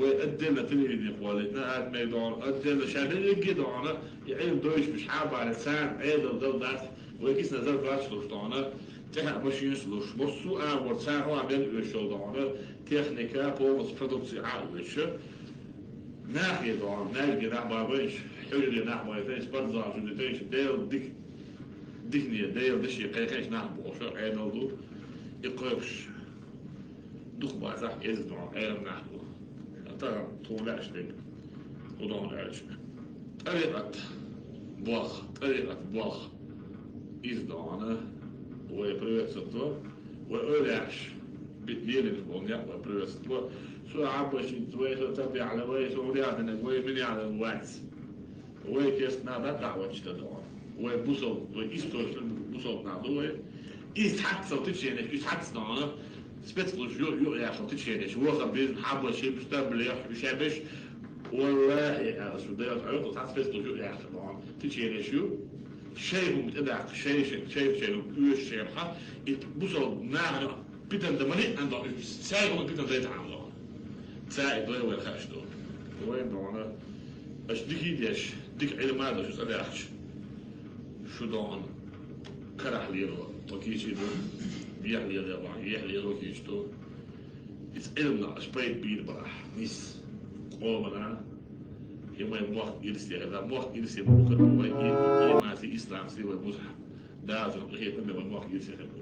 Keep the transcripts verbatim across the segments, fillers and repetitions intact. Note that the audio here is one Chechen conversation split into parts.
Вай отдельно телевидение кхоллийтина, атмей дона, отдельно ша берриге дона, и Ӏилма дойчу миш хьабара царна Ӏедал дал дац, вай кисназар бац луш дона, тӀехьа машинаш луш, массо а агӀор царна хьо а мел оьшал дона, техника, полностью продукция а оьшу. Нахе дона, наьлге нах бабайш, хьуьжаре нах байтайш, спортзал жудитайш, Дела дик, дихне, Дела деше кхайкхайш нах бохуш, Ӏедал ду, и кхойкхуш. Дукха бацахь, эза дона, Ӏелам нах бу. Тахана тхуна лаьаш дерг, хӀун дона аьлча. ТӀарикъат болх, тӀарикъат болх. Иза дона, вай приветствовать до, вай ойлаш, бит лелина болу некъ вай приветствовать до. Со Ӏаббашинца, вай со Цабехьла, вай со Урядинаг, вай Минядан вац. Вай кестна да даӀватчу тӀе дона. Вай бусалба, вай источник бусалба нах ду вай. Иза цхьацца теченеш, иза цхьацца дона. Спецслужба ю, ю яхал теченеш. Ваха бизна хьабла шипш таблех, шабеш. Валлахи, аса шу дайла хьоьту, цхьа спецслужба ю яхал дона. Теченеш ю. Шайгум тӀедаккха, шай, шай, шай, шайгум, уьш шайгум хьа. И бусалба нахана питан да мани, ан дона уьш. Шайгум питан дайта хьан дона. Ца и дой вай хаш ду. Вай дона. Аш дихи деш, дика Ӏилма а деш, ца дахча. Шу дона. Карахь лело, то кийчи ду. Бехь лело, бан, ехь лело кийчи ду. Иза Ӏилма аш пайда бийр бахь. Нис. Къомана. И вай мохк ирсе, да, мохк ирсе, бухар бу вай, и, и, и, маси, ислам, си вай муза. Да, зо, и, и, вай мохк ирсе, хе, бу.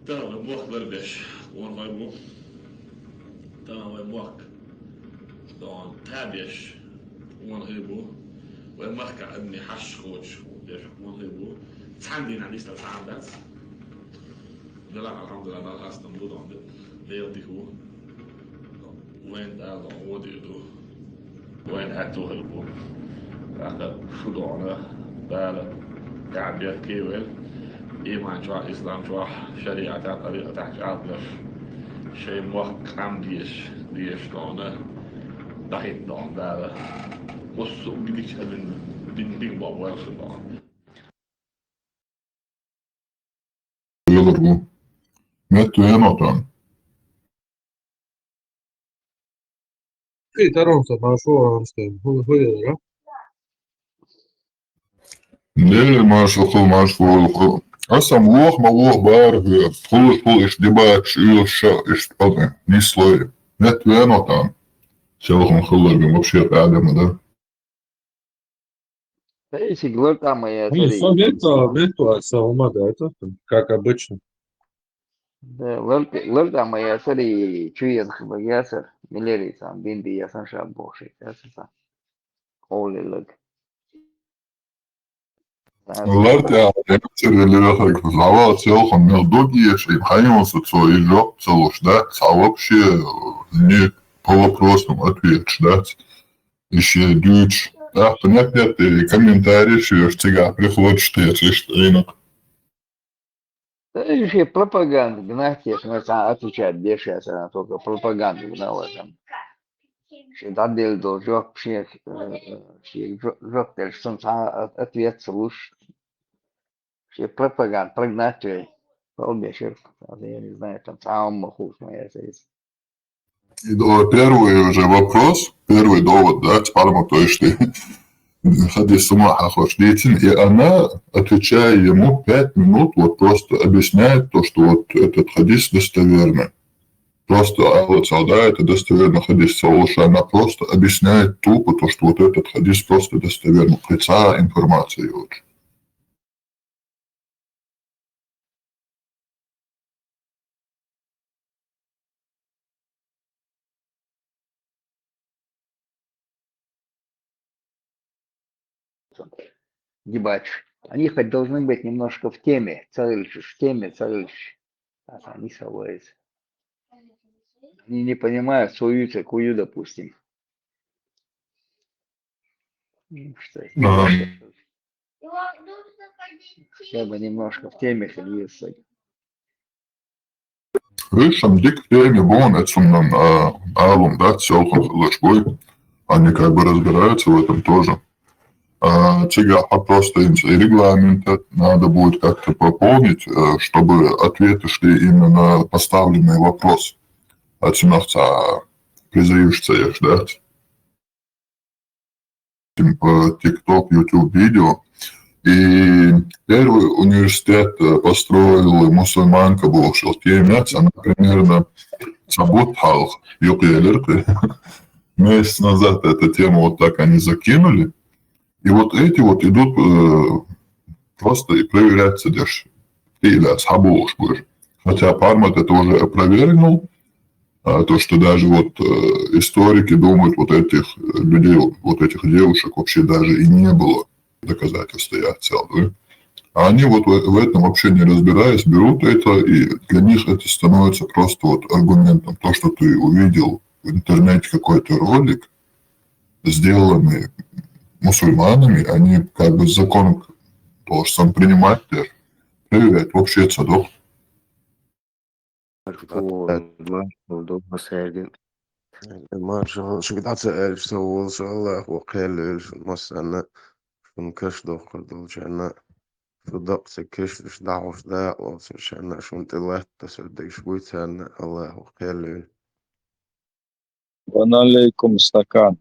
Тахана вай мохк ларбеш, вон хӀай бу. Тахана вай мохк, тахана табеш, вон хӀай бу. Вай махка адми хьаш хоч, деш, вон хӀай бу. Цхьан дийнахь нисла цхьа а дац. Дела, алхьамдулилла, нал хастам ду, дон де. Дел дих ву. Вайн Дала гӀо дийр ду. Вайн аьтту хир бу. ТӀаккха шу догӀана Дала тӀаьхьа бехке вел, иман чохь, ислам чохь, шариатехь, тӀарикъатехь чӀагӀдеш, шайн мохк къам дезаш, дезаш догӀана, дахийта догӀана Дала. Массо а дигича а бин, бин диг боху ваьлла шу догӀана. Лелар ву. Метта веана тан. Кхин а таронца маршо амсте. ХӀу-, хӀу яра? Лелар маршо ху, маршо ху. Аса ма вох, ма вох, бара ху. Хулаш, хулаш, дебаташ, уьлаш, ша, ишта къале. Нислой. Метта веана тан. Селхун хулларган вообще къадама да. Эсиг лар тӀама яцари. Со метта, метта, со хӀума да, это, как обычно. Да, лар, лар тӀама яцари, чу еза хила яцар, милери сан, бинди ясан ша бохши, яса сан. Къовли лаг. Лар тӀама яцари, лирахак, завал, селхун, мел дог еши, хайонса цо и жоп ца луш, да, ца вообще, не по вопросам ответ, да. Иши дуьйцуш, тӀаккха некъ-некъ комментарий шуьйш цигахь приходишь тхеча иштта Ӏийнакъ. Да и ши пропаганда гнать, если мы сам отвечать деши, а сам только пропаганда гнала там. Ши дӀадели долу жоп, ши, э, ши жо-, жоп делаш, сан цхьа а-, ответ ца луш. Ши пропаганда прогнать вей. Балбешир, я не знаю, там цхьа а ма хууш ма яцара иза. И до-, первый уже вопрос, первый довод, да, цхьамма, то есть ты хадис сама хьахош дийцина, и она, отвечая ему пять минут, вот просто объясняет то, что вот этот хадис достоверный. Просто, а вот, да, это достоверный хадис, а лучше она просто объясняет тупо то, что вот этот хадис просто достоверный. Кхин цхьа а информация йоцуш. Дебаташ. Они хоть должны быть немножко в теме, царилчуш, в теме царилчуш. А они савоиз. Они не понимают свою ца кую, допустим. Ну, что, хотя бы немножко в теме ходиться. Высшем дик в теме бон, это сумнан, а, алум, да, селхун хилаш бой. Они как бы разбираются в этом тоже. А, цигахь просто им и регламент надо будет как-то пополнить, э, чтобы ответы шли именно на поставленный вопрос. А цунах ца признаешь, да? Тим-, э, TikTok, YouTube видео. И первый университет, э, построила мусульманка бывшая. Тем она примерно сабут халх, ёкъелерты. Месяц назад эту тему вот так они закинули. И вот эти вот идут, э, просто и проверяться дальше. Ты или асхабу уж будешь. Хотя Пармат это уже опровергнул, а, то, что даже вот, э, историки думают, вот этих, э, людей, вот этих девушек вообще даже и не было доказательств стоят целые. А они вот в, в этом вообще не разбираясь, берут это, и для них это становится просто вот аргументом. То, что ты увидел в интернете какой-то ролик, сделанный мусульманами, они как бы закон должен сам принимать, проверять вообще цадок. Маршалла, маршалла, духу сергин. Маршалла, шугдаца эльш савулш, Аллах ва кхел эльш, масана, шун каш дохкар долчана, шудак се каш лиш дахуш да, олсушана, шун тилат, тасар дегш буйцана, Аллах ва кхел эль. Ваналейкум стакан.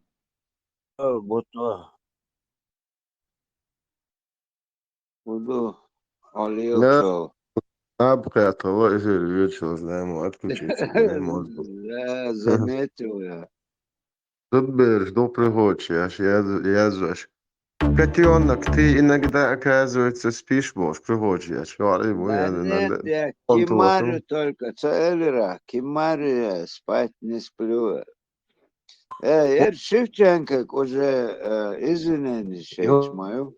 Бото. Буду. Да. Алио. Абхятова, эфир вечер, знаем, отключиться не может. Да, заметил я. Тут берешь, до пригочи, аж я, я заш. Котенок, ты иногда, оказывается, спишь, боже, пригочи, я чё, а ему я Да нет, надо. я Он кимарю толком. Только, целый раз, кимарю я, спать не сплю. Э, Эр Шевченко уже, э, извинения шесть мою.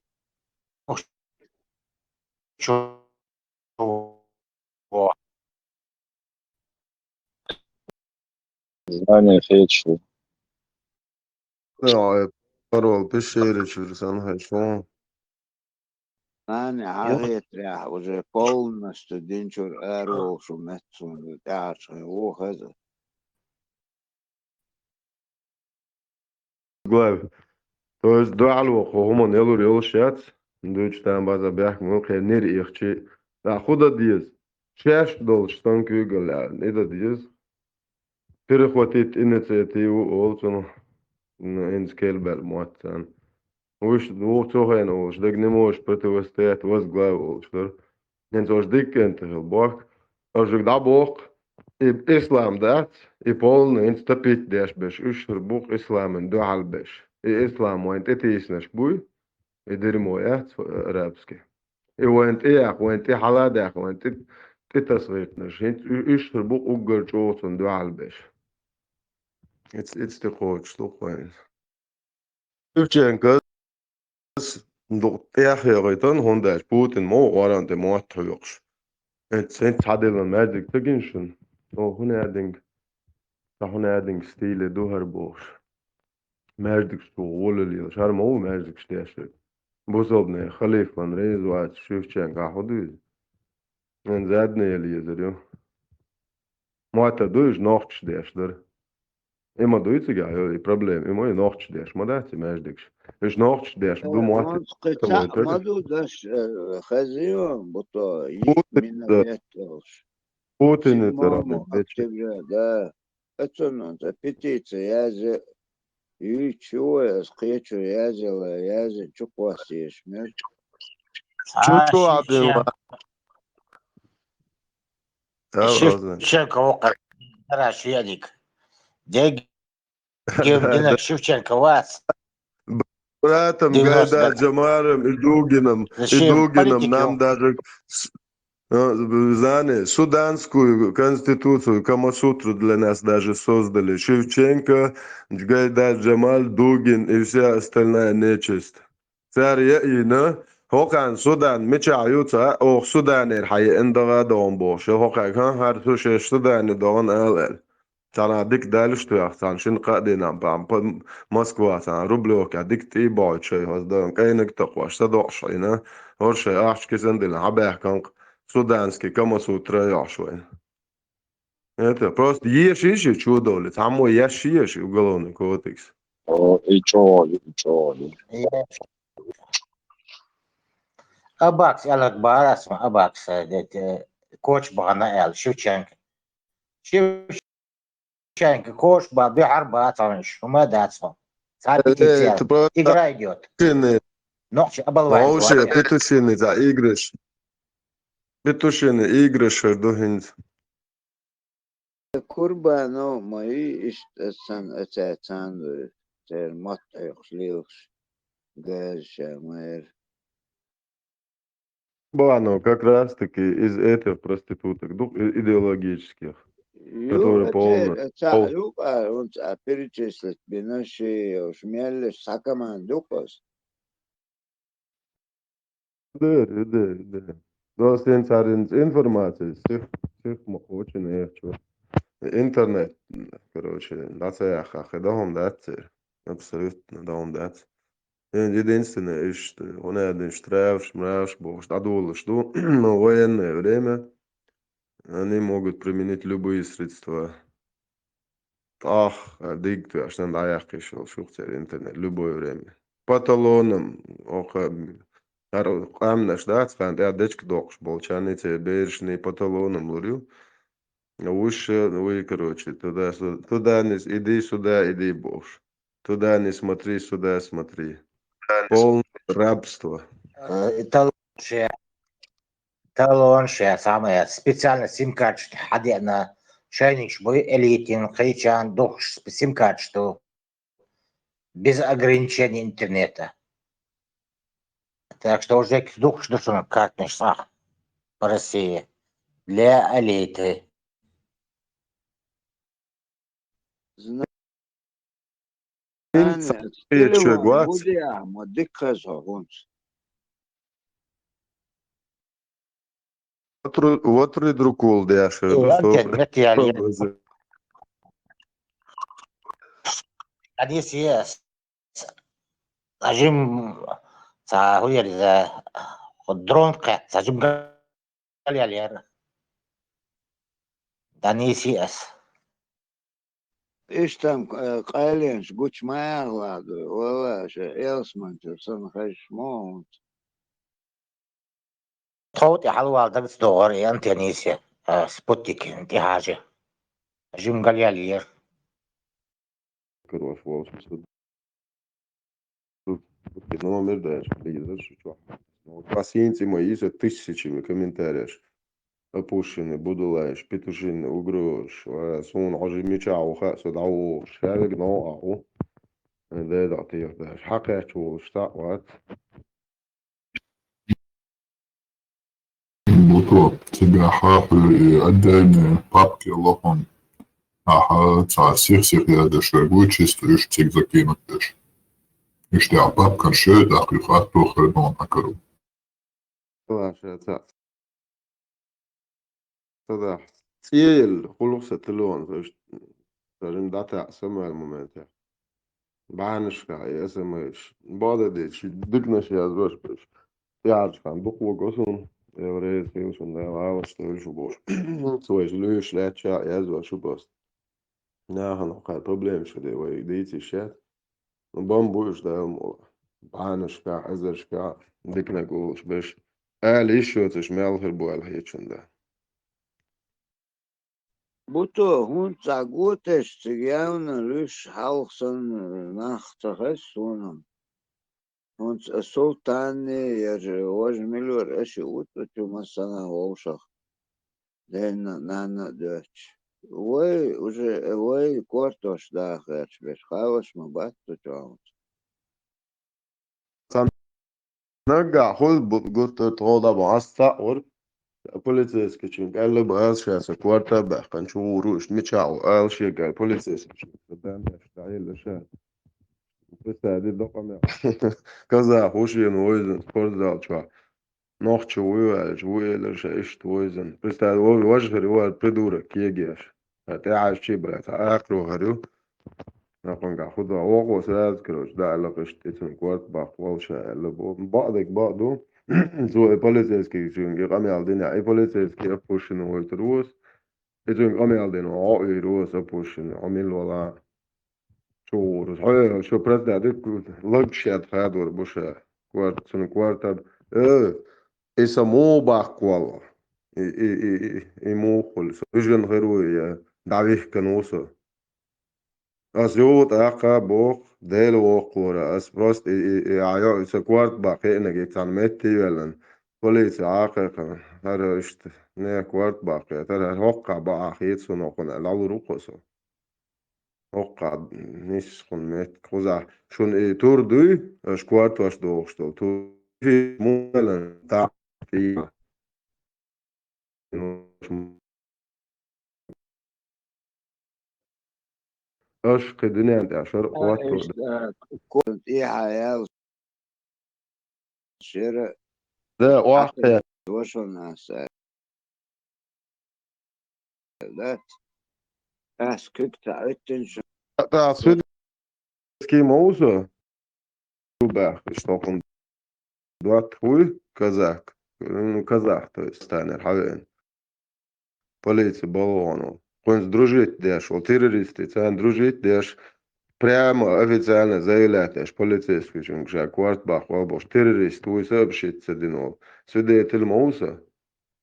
Знание хочу. Ну, э, парол пещеры через анхайшон. Ани, а это я уже полностью динчур эрол шу мецун, да, шу, о, хаза. Глав. То есть дуалу хуман элур ёлшац, дуч там база бяхму кенир ихчи. Да, худа диез. Чеш долш тон кюгала, ида диез. Перехватить инициативу олцун, ну, инскелбер муатсан. Уж двух цохен олш, даг не можешь противостоять, возглав олш, да? Нен зош диккен тахил бок, ожиг да бок, и ислам дац, и полный инстапит деш беш, уж бук исламен дуал беш. И ислам вайн тетиснеш буй, и дерьмо яц, э, арабский. И вайн тиях, вайн ти халадях, вайн ти, ти тасгыйтнеш, хинт у-, уж бук уггар чоцун дуал беш. Иц, иц ти коч, лук вайн. Шевченко, дук тях ягъитан, хондаш Путин мо, варан те муат хуйокш. Эт сен цадилан мэрдик тагиншин. О, хунядинг, та хунядинг стиле духар бохш. Мэрдик сту, волалил, шар мо мэрдик штешек. Бусалбне халифан резвац Шевченко худуй. Эн задне лизер, ё. Муата дуйш нохч деш дар. Има дуйцига, ё, и проблем, има и нохч деш, ма даци мэрдикш. Иш нохч деш, ду муата. Он скыца, маду даш, э, хазио, бото, и Путин, мина да. Беттолш. Путин это Седьмому работает. Октября, да. Это, ну, это петиция, я же, и чего, я скречу, я же, я же, чё классишь, мэр? Чё, чё, один ла-, Да, Иши ладно. Шевченко вокъар. Дара шиядик. Дег гем динак Шевченко вац. Братом девяносто Гайдар лет. Джамалом и Дугином, и Зачем? Дугином Политики нам он. Даже с-, э, знали, суданскую конституцию, Камасутру для нас даже создали. Шевченко, Гайдар Джамал, Дугин и вся остальная нечисть. Цар яина, хокан Судан, мича юца, ох, Суданер хай эндага дон боши, хокай хан хар сушеш Судане дон ал эл. Цана дик далиш туях, цан шин къадинам пам, пам Москва цан рублёвка дик ти бой чай, хоз дон кайнак токваш, садок шайна, хор шай ахч кисан дил хабях кан Суданский Камасутра яшвайн. Это просто еши иши чудо ли, там мой еши еши уголовный кодекс. О, и чё, и чё, и Абакс, алак барас, абакс, э, дет, э, коч багана эл, Шевченко. Шев- Шайка кош ба, бихьар ба, царнаш, хӀума дац хьо. Цхьа петиция. Игра идёт. Нохчи оболванец. Вообще, петушиный, да, игрыш. Петушиный игрыш ду хӀинца. Курбанов ма ю иштта сан а цаьцан ду, церан мотт хьоькхуш лелаш, газа ша ма яра. Курбанов как раз-таки из этих проституток, ду, и-, идеологических, которые полно. Цхьа пол- ю, а, он цхьа перечислить бина ши, уж меллеш схьа команда ду кхоз. Да, да, да. Просто царинца информация, сих, сих ма очень ехчу. Интернет, короче, да, ца яха, хе, да, хӀума дац церан. Абсолютно, да, хӀума дац. Единственное, иштта, хӀуна аьлла, иштта травш, мравш бохуш, дӀадолалуш ду, но военное время они могут применить любые средства. ТӀаккха диг тоьшна дӀаяьккхиш йолу шух церан интернет, любое время. По талонам, оха, хӀара къаьмнаш дац, хан тӀехь дечка доккхуш болчарний, церан берашний по талонам лур ю. Вуьш, вы, короче, туда, сю-, туда не с-, иди, сюда иди бохуш. Туда не смотри, сюда смотри. Полное рабство. Э, талон ше, талон ше, самое, специально сим-карточка хьадеана, шайнигаш буй элитин, кхечан, духуш сп-, сим-карточка ду. Без ограничения интернета. Так что уже духуш ду шуна картнаш цхьа по России. Для элиты. Зна-, Ин ца Ани, кхечуьнга телефон вац. Гудеа, ма дика хаза хӀунца. Ватру-, ватри друг вол деш, Э, ладно, со нет, я не- Адис ес. Сажим ца хуер за дрон кхет, сажим галялер. Данис ес. Иштта, э, къайленаш гучу ма яхалахь ду, валлахӀи, ша элсманчуьра санна хезаш ма хӀунца. Тхов тӀе хьалавала дагца догӀура и антенна йисе, а, спутник тӀехьажа. Жимгал ял ера. Короче, волчу сту-, номер даьлча, лидер шу чохь. Ну, вот, а сийна цӀе ма йиса тысячами комментариеш. Опущенный, будулаеш, петушиный, угрозаш, ва суна хьожа мичахь ву хаьа, со дӀавогӀуш, ша вега новкъахь ву. Дай дӀа тӀехдаьлча, хьакхаьчча волуш цхьаъ вац. Буто, цигахь хьуьлу и отдельные папки лохун. Ахьа цхьа сих-сих яздеш верг ву, чисто уьш цига закинуть деш. Уьш тӀехь папкан шоьтӀа, кхуьнан хатто хир ду хьан каро. Ша цхьаъ. Ца дахь. ЦӀе елла, хӀуллакх сан телефон, ца жим дӀатаьӀа самаьл моментехь. Бахьанашкахь и эс эм эс. Бада дечу, диканаш язвеш берш. ТӀаьхьарчу хан дукха ваго суна, еврейс хила шуна, Дала гӀалаш тойла шу бохуш. Цо иза луьйш лаьттача а язвеш шу просто. Нахана кхара проблемаш хиле вай дийца йиш яц. Ну, бан бу уьш Дала мукъ лахь. Бахьанашкахь, эзаршкахь, диканиг волуш берш. Ала йиш йоцуш мел хир бу аьлла хеташ ду. Буто, хӀунда цхьа готеш цига явна луьш хьалха санна нах ца хеза суна? ХӀунца Султанне я же важа миллиор аша утӀучу массана вовшах. Денна, нанна а доьттуш. Вай, уже вай кортош даха гӀерташ берш, халаш ма бац цу чохь. Сан наггахь хуьлу бу-, гуртара тхо дӀа бу, ас цхьаъ вара. Полицейскийчуьнга аьлла бу ас, ша сан корта а баьккхина, чу гӀур ву, иштта мичахь ву ала шега, полицейскийчуьнга. Сан бен беш дӀаелла ша. Представь, докъа мел. Казах ву шена вайзина спортзал чохь. Нохчо вуй аьлча, ву элира ша иштта вайзина. Представь, ва-, важа хир вара придурок кегеш. Ша тӀаьхьажчий бара, цхьа акхаро хир ю. Накъонгахь хӀу дан вокхо сразу, короче, дӀа аьлла иштта, и цуьнан корта баккха волу ша аьлла боху. Бакъдерг бакъ ду. Цо и полицейскийчуьнга и къамел динехь, и полицейский опущенный войтур ву ас. И цуьнга къамел дина, хьо а вийр ву ас опущенный, хьо мила вала. Чу гӀур ас. Хьо, шу просто дика лагаш яд хадор бу ша. Корта, цуьнан корта б-, э, и сан муха баккха волу? И, и, и, и, и муха хуьлу? Со уьжан хир ву я дӀавихкан ву со? Ас юха тӀаккха боху, Дела воккхалора, ас просто и, и, и, а йо, и сан корта бан кхиънарг, и цхьана метте а веллина, полици Ӏакхайкхина, хӀара иштта, не, корта бан кхета, хӀара хӀокхахь бан хета суна хӀокхунна, аьлла, дӀалур ву-кх со. ХӀокхахь нисса хӀун метта кхузахь. Шуна и тур дуй, аша кортош дохуш долу тур. Муха веллина, тӀаккха. Аша кхин дуьнен тӀехь шара хӀотто. Иштта, а, кхунна тӀехьа ял шера. Да, охьа. Ваша наса. Да. Ас куьг ца Ӏуьттинчу. Ас куьг ма ву со. Шу баьхкаш тохуна доттагӀа вуй, казак. Ну, казах, то есть, танера хьавеана. Полици балгӀано. Кхуьнца дружить деш волу террористы, царна дружить деш, прямо официально заявлять деш полицейскийчуьнга ша корта баккха бохуш, террорист вуй сообщить ца дина волу. Свидетель ма ву со?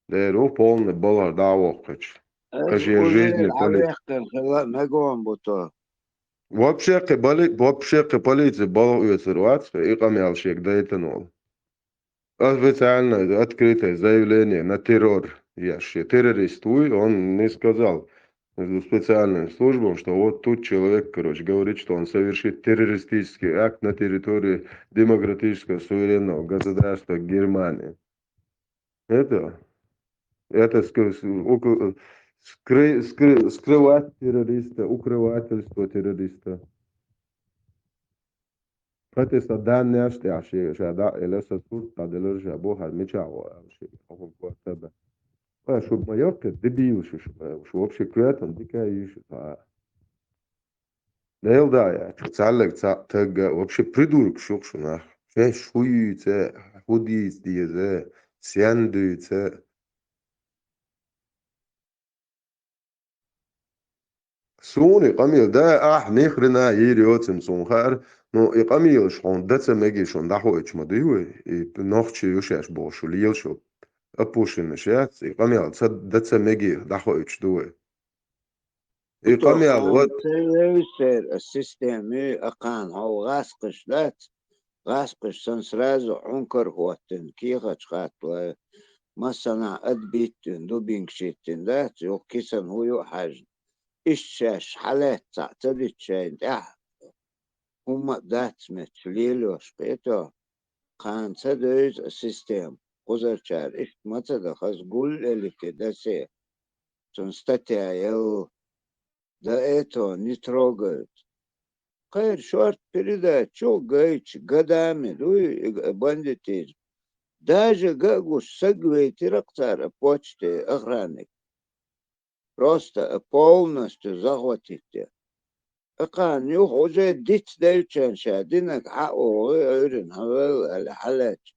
Дера ву полный балхара дӀа а воккхуьйтуш. Кхин шен жизни полици. Вообще кхин бали-, вообще кхин полици балха оьцур вац, и къамел шега дайтина волу. Официальное, открытое заявление на террор еш. Я террорист вуй, он не сказал специальным службам, что вот тут человек, короче, говорит, что он совершит террористический акт на территории демократического суверенного государства Германии. Это, это ск-, с-, ук-, скры-, скры-, скрывать террориста, укрывательство террориста. ХӀета сан даннеш тӀехь шен ша дӀа а элира, сан сурт дӀаделира ша, бохара мичахь ву аьлла шен, хӀокху корта бан. Ткъа шу ма йоккхи, дебил шу, шу, шу вообще коьртана дика а йиш ю ца. Делан да яц, шу цхьаьллаг цхьаъ тагга, вообще придурок шу-кх шу нах. Шаьш хӀун юьйцу, хӀун дийца деза, сен дуьйцу. Суна и къамел, да, ахь ни хрена йийр йоцурна суна хаьара, ну, и къамелаш хьуна дан ца мегий шуна дӀахоуьйтуш ма дуй вай, и нохчий ю шаьш бохуш шу лелаш ю. Опущенныш яц, и къамел ца дан ца мегий дӀахоуьйтуш ду вай. И къамел, вот. Ца вевза церан система, а кхана хьо гӀаскхаш дац, гӀаскхаш санна сразу хьуна кара хӀоттина, кехаташ хаттавай, массанхьа отбить дина, дубинкаш йиттина дац, юха кисана хӀун ю а хьаьжна. Иштта шаьш хьалаьцна цхьаъ ца дича шайна тӀехь, хӀумма а дац метташ лелош, кхетий хьо? Кхана ца девза а система, кхузарчара иштта ма ца дан, хаза гулъелита дан се. Цунна статья елла, до этого не трогают. Кхайра шорта передача чу гайча, годами дуй и бандитизм. Даже ган а гуш, саг вейтира-кх цара почте охранник. Просто полностью захватить де. Кхана юха уже дицделчарна ша динарг хьа а вогӀий, Ӏуьйранна хьавевлла аьлла хьалаьцча,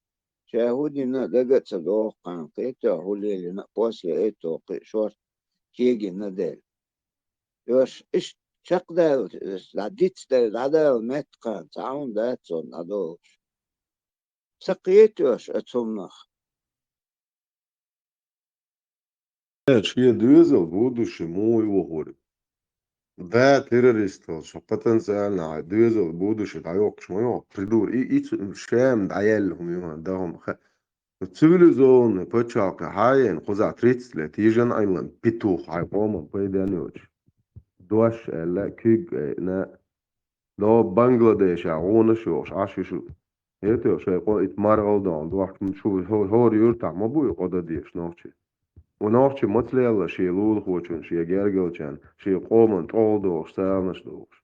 ша хӀун дина дага а ца догӀу кхана, кхетий хьо, хӀун лелийна а, после этого кхин а шорта кегийна а делла. Йо, аш иштта чекхдаьлла, дӀадицделла, дӀадала метта кхана цхьа хӀума дац цунна дӀадолуш. Ца кхетий аш оцу хӀуманах? Шен доьзал, будущее муха вохур? Да, террористалла, шо потенциально хьайн доьзал, будущее дӀайоккхуш ма йо, придур-, и, и цу-, шен дӀаяьлла хӀума ю хьан, дан хӀума ха-, цивилизованный пачхьалкхе хьаена, кхузахь тридцать лет йижина Ӏилла петух хьайн къоман пайден йоцуш. Дош аьлла, куьг айина, до Бангладеша гӀонаш йохуш, Ӏаш ю шу. Хетий, шайн къо итт маргӀал догӀна дохкуш шу хӀо-, хӀора юьртахь ма бу и къо дан дезаш нохчий. Ву нохчий маца лелла шен лулахочун, шен гергалчарна, шен къоман тӀогӀа дохуш, царнаш дохуш?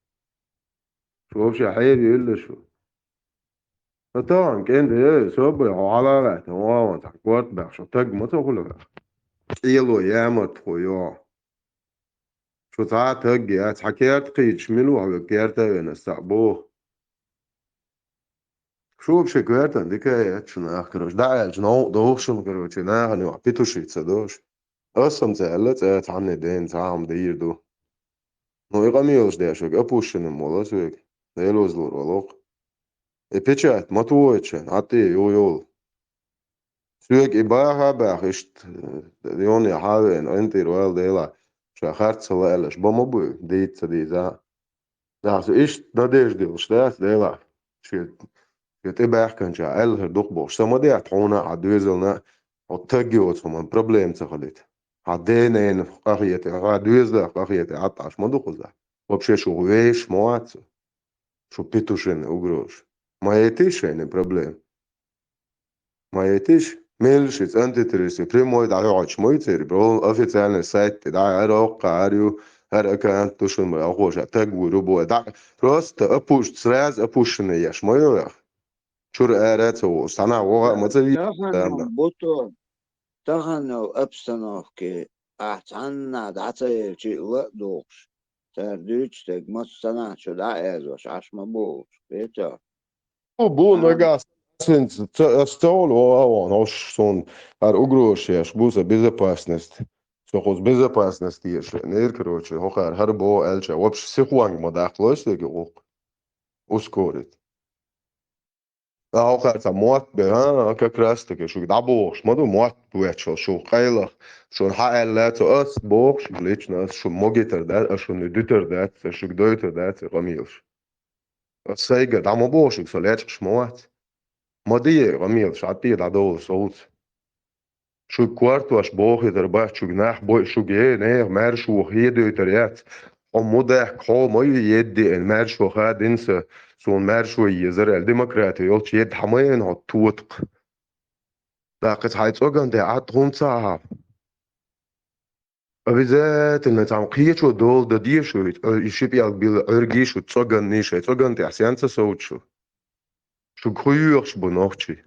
Шу вообще хьеравелла шу? Сан тахана кӀентий, эй, собар, хьо хьала а гӀаьттина, вон цхьа корта баьхна, шу таг ма ца хуьлу хьо. КӀело ямартхо йо. Шу цхьа а таг яц, цхьа керта кхийдаш мила ву хьо, вега керта а вена, ас цхьаъ боху. Шу вообще коьртана дика а яц шу нах, короче. ДӀа аьлча, новкъа доху шуна, короче, нахана юкъахь петушить ца дохуш. Ас-м ца аьлла, цӀа цхьанне дена цхьа а хӀума дийр ду. Ну, и къамелаш деш вега, опущенным волу ас вега. Дела вазлур валокх. И печать ма тухуьйту шайн, хьан тӀе ю йолу. Соьга и баха а баьхна, иштта, э, йоне хьа а веана, ӀинтӀера вала Дела, ша харц ца лаьаллаш, бан ма буй, дийца ца дийза. Да, со иштта надежда йолуш дац, Делахь. Шен, шен тӀебаьхкинчохь аьлла хир ду-кх бохуш. Са ма даьтта хьуна а, хьан доьзална а, хьо таг йоцу хӀуманна проблема ца хилийта. Хьан ден-ненах къахета, хьан доьзалах къахета, Ӏад Ӏаш ма ду кхузахь. Вообще шух вешаш ма вац со. Шу петушиный угрозаш. Ма хетий шайна проблема? Ма хетий шу? Меллаша иза антитеррористийн прямой дӀахьоьхьуш ма ю церан, бро, официальный сайт тӀе дӀа, хӀара оккха, хӀара ю, хӀара аккаунт ду шуна, бара, охоша таг вур ю боху. ДӀа, просто опуш-, сразу опущенный еш ма ю вайх. Чуьра ара а ца вогӀуш, цхьанхьа вогӀа а ма ца вийна. Тахана бу тхо, тахана обстановке ахь цхьаннахь дӀа ца елча а ла а духуш, цара дуьйцу стаг массанхьа чу дӀа а язвеш, Ӏаш ма бохуш, кхетий? Бу, бу, нагахь сан ца, ас ца волу вогӀа а вогӀу, хӀорш суна хӀара угрозаш еш бу сан безопасность. Со кхуза безопасность еш веанера, короче, хӀокхара хӀара боху аьлча, вообще сихонга ма даккхалой стага гӀуллакх. Ускорить. Ткъа хӀокхара цхьа мотт бе, а, как раз таки шуьга дӀабохуш ма ду, мотт боьттуш волу шух къайлаха. Шуна хьан аьлла цо, ас бохуш, лично ас шуна могуьйтур дац, ас шуна дуьтур дац, ас шуьга дойтур дац и къамелаш. Ас сайга дӀа ма боху шуьга, со лечкъаш ма вац. Ма де и къамелаш, Ӏад де дӀадовла совца. Шуьга кортош бохуьйтур бац, шуьга нах бойу, шуьга, э, нехан маьршо хедуьйтур яц. Хьо мудаьхка, хьо ма ю едда деана, маьршо хадийна сан, суна маьршо езар аьлла, демократи йолчу едда хьан ма яйна хьо тотакх. ТӀаккха иза хьайн цӀоган тӀе Ӏад хӀунда ца хьахьа? Обязательно цхьамма кхечо дола дан деза шу, и ши пӀелг билла Ӏуьргий шу, цӀоганний шайн цӀоган тӀехь сенца совцу шу? Шуьга хӀун йоьхуш бу нохчий?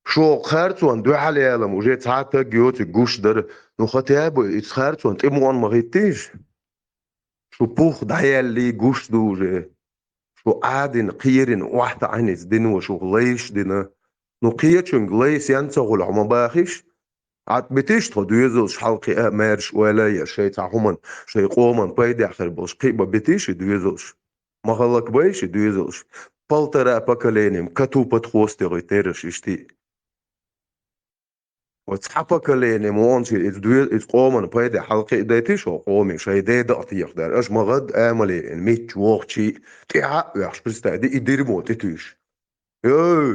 Шух харцонна дуьхьал ялам уже цхьа а таг йоцург гуш дара. Ну, хотя бы иза харцонна тӀеман ма хӀиттийша? Шу пух дӀаяьллий гуш ду уже. Шу Ӏадина, кхерина, охьатаӀийна иза дино, шух лайш а дина. Ну, кхечуьнга лай сенца хуьлу хьо ма бахийша? Ӏад битийша тхо доьзалш хьалакхиа а, маьрша ойла а еш, шайн цхьа хӀуманна, шайн къоманна пайдехь хир болуш кхиа бан битийша и доьзалш? Ма хӀаллакбайша и доьзалш. Полтора поколения коту под хвост яхийтинера аша иштта. Вай цхьа поколение ма ончий, иза доьза, иза къоманна пайдехь хьалакхиа дайтийша хӀокху къоме, шайн ден дакъа техадара. Аша ма гӀадда амале, мичча вохчий, тӀаьхьа а оьхуш, представь, и дерьмо тӀетуьйсуш. Эй!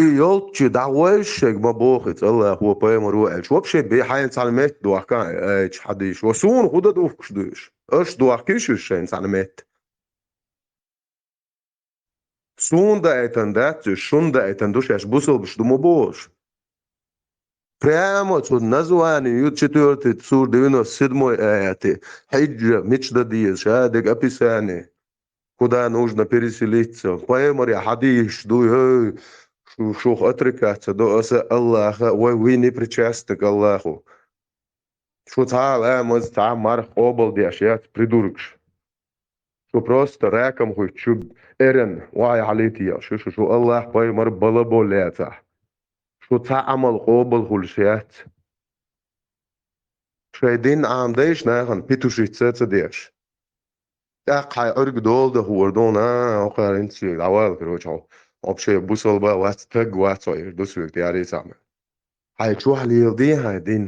И йолччу дӀагӀойша шайга ма боху иза, Аллахо, пайхамаро аьлча. Вообще бе хьайна цхьана метта дохкахьа айча хьадийша. Ва суна хӀун дан духкуш ду уьш? Аша дохкийша уьш шайна цхьана метта? Суна даийтина дац уьш, шуна даийтина ду шаьш, бусалбаш ду ма боху уьш. Прямо цу название ю четвёртый сур девяносто седьмой аят. Хьиджра, мича дан деза, ша дерг описание. Куда нужно переселиться? Пайхамаре хьадийшаш ду, эй, шу, шух отрекаться до аса Аллаха, вай, вы не причастны к Аллаху. Шу цхьа а ламаз, цхьа а марха къобал деш яц, придуркаш. Шу просто раком хуьттуш ю, эрна, вай хьалийта еш ю шу, шу Аллах, пайхамар балабо лаьцахь. Шу цхьа Ӏамал къобал хуьлуш яц. Шайн дин Ӏамадайша нахана петушица а ца деш. ТӀаккха хьайн Ӏуьрг дола дан хуур ду, на, хӀокхара хӀинца соьга дӀавала, короче, хьо. Вообще бусалба вац, таг вац хьо, эр ду соьга тӀаьхьарий цхьаъ. Хьайн чохь леладе хьайн дин.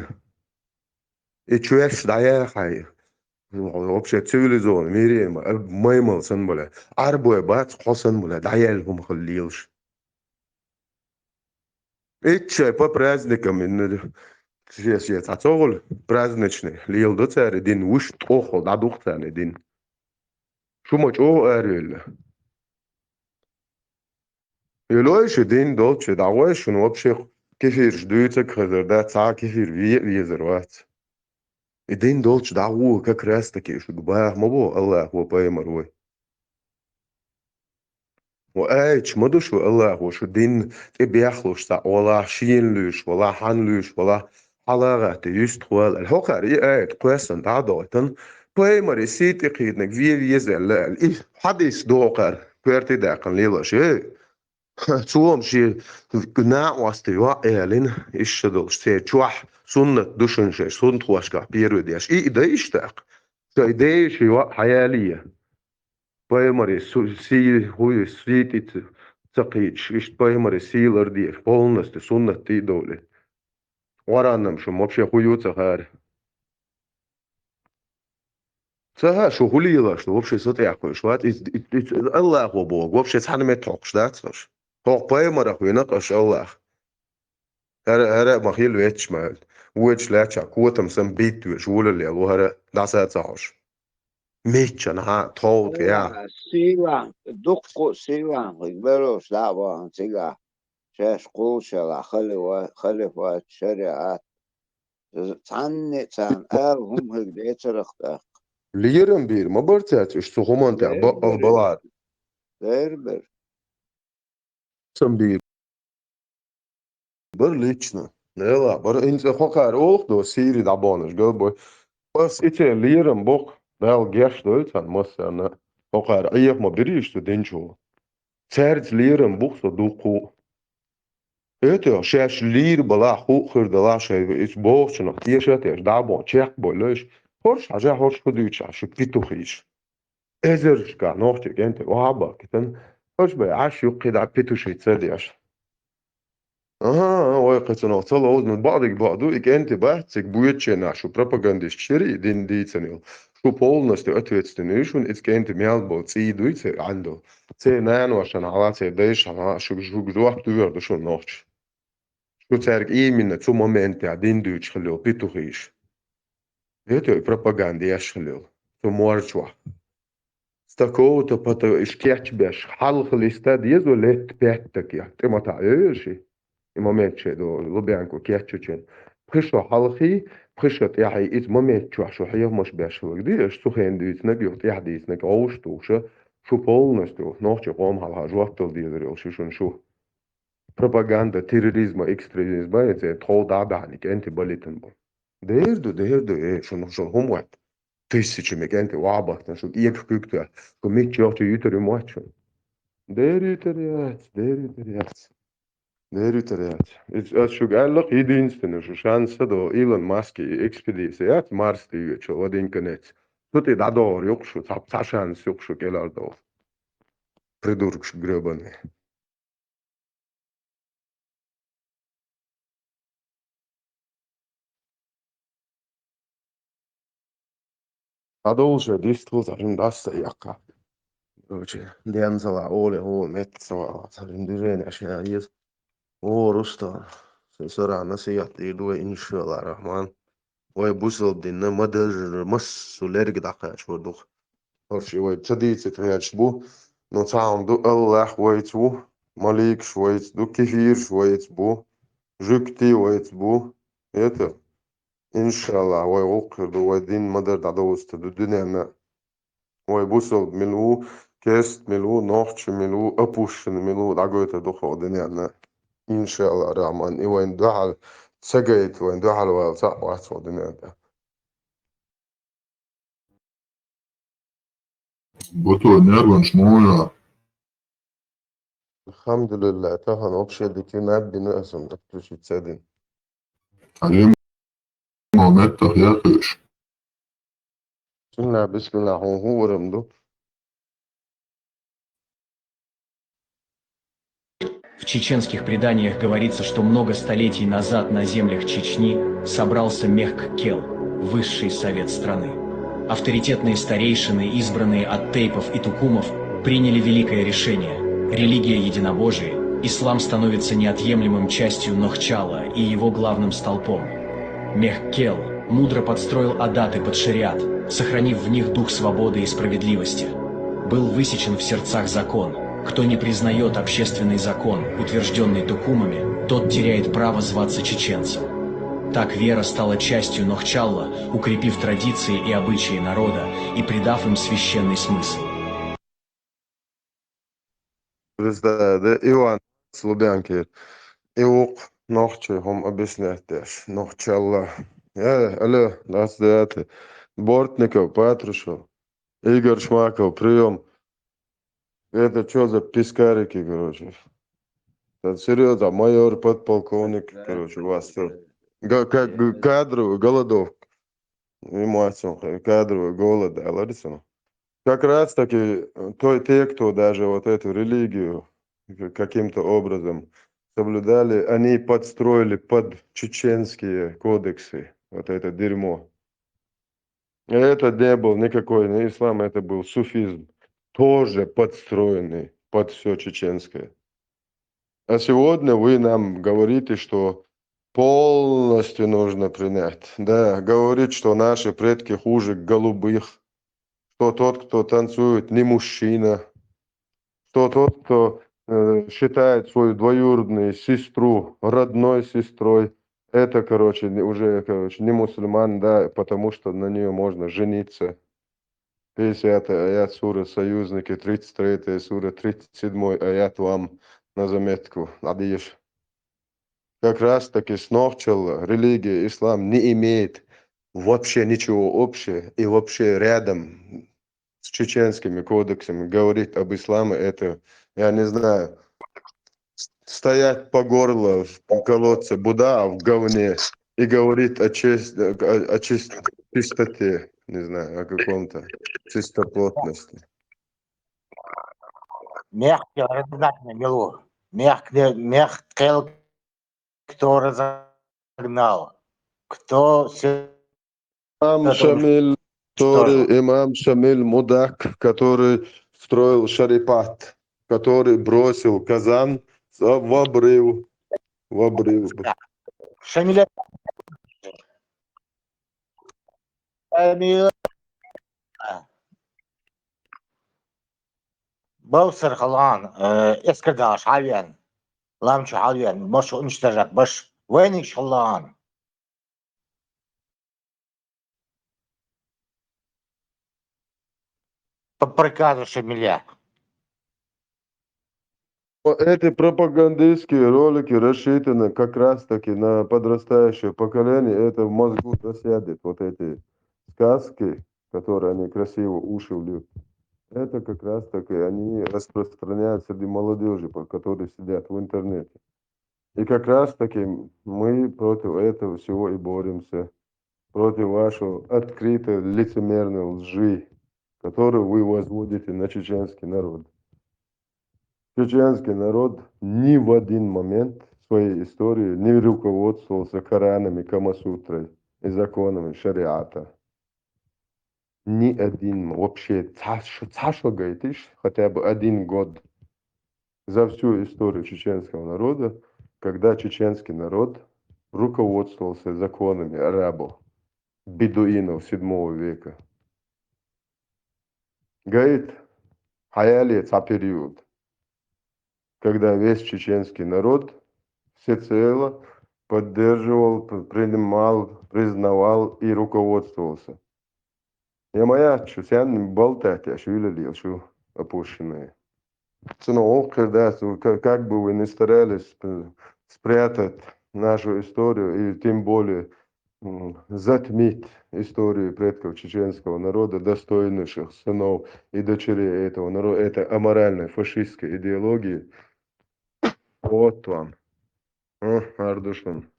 И чоьш дӀаяха хьайн. Вообще цивилизованный мире ма, маймал санна бу ле. Ӏарбой бац, хьо санна бу ле, дӀаяьлла хӀума хила лелаш. Итт шай по праздникам, ин, шен, шен цхьа цогӀула праздничный леладо цара, и дин вуьшта тӀоххал дӀадукха царна и дин. Шу ма чӀогӀа аравелла. Йолой шу дин долчу, дӀагӀой шуна вообще кефираш дуьйцург хезар дац, цхьа а кефир ве а везар вац. И дин долчу дӀагӀо как раз таки шуьга баха ма бо Аллахо, пайхамар вай. Ва аьлча ма ду шу Аллахо, шу дин тӀе бехлуш цхьаъ валахь, шена луьйш валахь, хьан луьйш валахь, хьала а гӀатта, юьстах вала аьлла. ХӀокхара и аят кхоьссина дӀа а дойтан, пайхамаре сий тӀекхийдинарг вен веза аьлла аьлла. И хьадис доху кхара, коьрте даьккхина лелаш, эй! Цо-м шен накъостан йоӀ ялийна, иштта долуш, церан чохь суннат ду шуна шайн сунтхошкахь первый деш. И, и дай иштта тӀаккха. Шайн ден шен йоӀ хьаялийя. Пайхамаре су-, сий, хӀун ю, сий тӀе ца, ца кхийдаш, иштта пайхамаре сий лардеш, полностью суннат тӀе а довлий. Къуръан-м шу вообще хӀун ю ца хаьара. Ца ха, шу хӀу лелаш ду, вообще со тӀехь кхуьйш вац, из, из, из Аллахо боху, вообще цхьана метта хьокхуш дац хаш. Хьо пайхамарах вина хаш Аллах. ХӀара, хӀара а ма хила вецча ма аьлла. Вочу лаьча котам сан битта веш, вула лел, ву хӀара дӀаса ца хьош. Мичча наха тховда я. Сийлахь, дуккха сийлахь, хӀуьг берош дӀа а бахана цигахь, шаьш кхулшалахь, халифа-, халифат, шариат. Цхьанне а царна ала хӀума хӀуьг децарах тӀаккха. Лерам бийр ма бар цаьрца, уьш цу хӀуман тӀехь бакъал балар. Бер-бер. Сам бийр. Бар лично. Нела, бар инца хокхар олух до, Сири дӀабонаш галбой. Ас и церан лерам боккха, Дала геш дой царна массарна. Хокхар Ӏеха ма бирийш цу динчул. Цаьрца лерам бух со дуккху. Это, шаьш лийр балахь, ху хир далахь шай, ис бохучунах теша а теш, дӀабон, чекх боллойш. Хорш хьажа, хорш ху дуьйцахь, шу питухийш. Эзаршка нохча кӀентий охьа а бахкитан, аша бай Ӏаш юккхе дӀа петуши ца деш. Ага, ага, вай кхецанах ца ловзана бакъдиг бакъду, и кӀентий бац, цига буьйцученах шу пропагандист шири, дин дийцанил. Шу полностью ответственный шуна, иза кӀентий мел бо цӀий дуй церан гӀандо. Церан наношан хьала, церан дайшан хьала, шуг, шуг жоп дуьйр ду шуна нохча. Шу цаьрга именно цу моментехь дин дуьйцуш хилла йолу петухийш. Это пропаганда еш хилла йолу. Цу морчохь. С такого-то по то-, иш кечбеш, хьалха листа дезо летта петтакех. ТӀе ма таӀа йойла ши. И момент шайн до Лубянку кеччучун. Пхи шо хьалхий, пхи шо тӀаьхьий, иза момент чохь шу хьехамаш беш хилла ди, аш цу хен дуьйцинарг, юха тӀаьхьа дийцинарг, гӀовш тухуша, шу полностью нохчийн къоман хьалха жоп дала дезар йолу ши шуна шу. Пропаганда терроризма, экстремизма, я церан тхов дӀа а баьхьна, кӀентий балийтина бу. Дер ду, дер ду, э, шуна, шуна хӀума вац. Тысячами кӀентий охьабахтана, шу кӀепаш куьг тоьхна, шу мичча йохчу юьтур ю моьтту шуна. Дер юьтур яц, дер юьтур яц. Дер юьтур яц. Иза ас шуьга аьллакх, единственный шу шанс а до, Илон Маски экспедиция яц, Марс тӀе йоьчу, в один конец. Цу тӀе дӀадогӀур юкъ шу, цхьа, цхьа шанс юкъ шу кӀелар до. Придуркаш грёбаный. ДӀадовлуш вай дистхула цхьа жима дас а яккха. Короче, дензала оле, о, метта ца вала, цхьа жима движение ша еза. О, Рустам, сан сара насихат дийр ду вай, иншалла рахман. Вай бусалба динна ма-дарра массо лерга дӀакхачор ду-кх. ХӀорш и вай ца дийцича гӀерташ бу, но цхьа хӀума ду, Аллах вайца ву, маликаш вайца ду, кефираш вайца бу, жуьгтий вайца бу. Это, иншалла, вай гӀуллакх хир ду, вай дин ма-дарра дӀадовзуьйтур ду дуьненна. Вай бусалба мила ву, керста мила ву, нохча мила ву, опущенный мила ву, дӀагойтур ду хӀокху дуьненна. Иншалла рахман, и вайна дуьхьал ца гайта, вайна дуьхьал вала цхьаъ вац хӀокху дуьненна тӀе. Готовый, нерванаш муха ю? Алхьамдулиллах, тахана вообще дика наб бина аса, отключить ца дина. Хьалим, меттах яхуьйш. Бисмилла, бисмилла, хьуна хӀун урам ду? В чеченских преданиях говорится, что много столетий назад на землях Чечни собрался Мехк-Кел, высший совет страны. Авторитетные старейшины, избранные от тейпов и тукумов, приняли великое решение. Религия единобожия, ислам, становится неотъемлемым частью Нохчалла и его главным столпом. Мехк-Кел мудро подстроил адаты под шариат, сохранив в них дух свободы и справедливости. Был высечен в сердцах закон: кто не признаёт общественный закон, утверждённый тукумами, тот теряет право зваться чеченцем. Так вера стала частью Нохчалла, укрепив традиции и обычаи народа и придав им священный смысл. Представь, да, Иван с Лубянки. И вукх нохчий хӀума объяснять деш. Нохчалла. Э, алло, здравствуйте. Бортников, Патрушев, Игорь Шмаков, приём. Это чё за пескарики, короче? Это серьёзно, майор, подполковник, короче, у вас тут. Га-, как г-, кадровый голодовка. Ему отсюда кадровый голод, да, Лариса? Как раз таки, э, то, те, кто даже вот эту религию к-, каким-то образом соблюдали, они подстроили под чеченские кодексы вот это дерьмо. Это не был никакой не ислам, это был суфизм, тоже подстроенный под все чеченское. А сегодня вы нам говорите, что полностью нужно принять. Да, говорит, что наши предки хуже голубых, что тот, кто танцует, не мужчина, что тот, кто э, считает свою двоюродную сестру родной сестрой, это, короче, не- уже, короче, не мусульман, да, потому что на нее можно жениться. пятьдесят аят сура «Союзники», тридцать третья сура, тридцать седьмой аят вам на заметку. Адиш. Как раз таки сначала религия ислам не имеет вообще ничего общего и вообще рядом с чеченскими кодексами говорить об исламе, это, я не знаю, стоять по горло в колодце Буда, а в говне, и говорит о, честь, о, о чист- чистоте, не знаю, о каком-то чистоплотности. Мягкий разогнать на милу. Мягкий, мягкий, кто разогнал. Кто се- Имам Это Шамиль, который, имам Шамиль Мудак, который строил Шарипат, который бросил Казан в обрыв. В обрыв. Шамиля. Шамиля. Бавсар халан, эскердаш хавян. Ламчу хавян, маш уничтожать, баш войник халан. По приказу Шамиля. Эти пропагандистские ролики рассчитаны как раз-таки на подрастающее поколение. Это в мозгу засядет, вот эти сказки, которые они красиво уши вьют. Это как раз-таки они распространяют среди молодежи, которые сидят в интернете. И как раз-таки мы против этого всего и боремся. Против вашего открытой лицемерной лжи, которую вы возводите на чеченский народ. Чеченский народ ни в один момент своей истории не руководствовался Кораном и Камасутрой и законами шариата. Ни один м- вообще цаш- цашло, говорит, хотя бы один год за всю историю чеченского народа, когда чеченский народ руководствовался законами арабов, бедуинов седьмого века. Говорит, хаяли ца период, когда весь чеченский народ всецело поддерживал, п- принимал, признавал и руководствовался. Я моя, что сян болтать, я шуила лил, что опущенные. Цена охердас, как бы вы ни старались спрятать нашу историю и тем более затмить историю предков чеченского народа, достойнейших сынов и дочерей этого народа, это аморальной фашистской идеологии. Вот вам. Ардушин.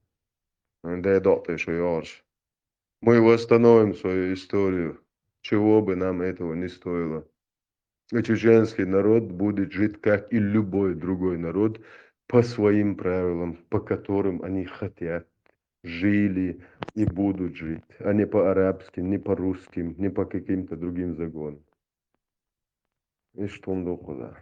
Да я дал ты еще, Йорш. Мы восстановим свою историю, чего бы нам этого не стоило. И чеченский народ будет жить, как и любой другой народ, по своим правилам, по которым они хотят, жили и будут жить, а не по арабским, не по русским, не по каким-то другим законам. И что он куда?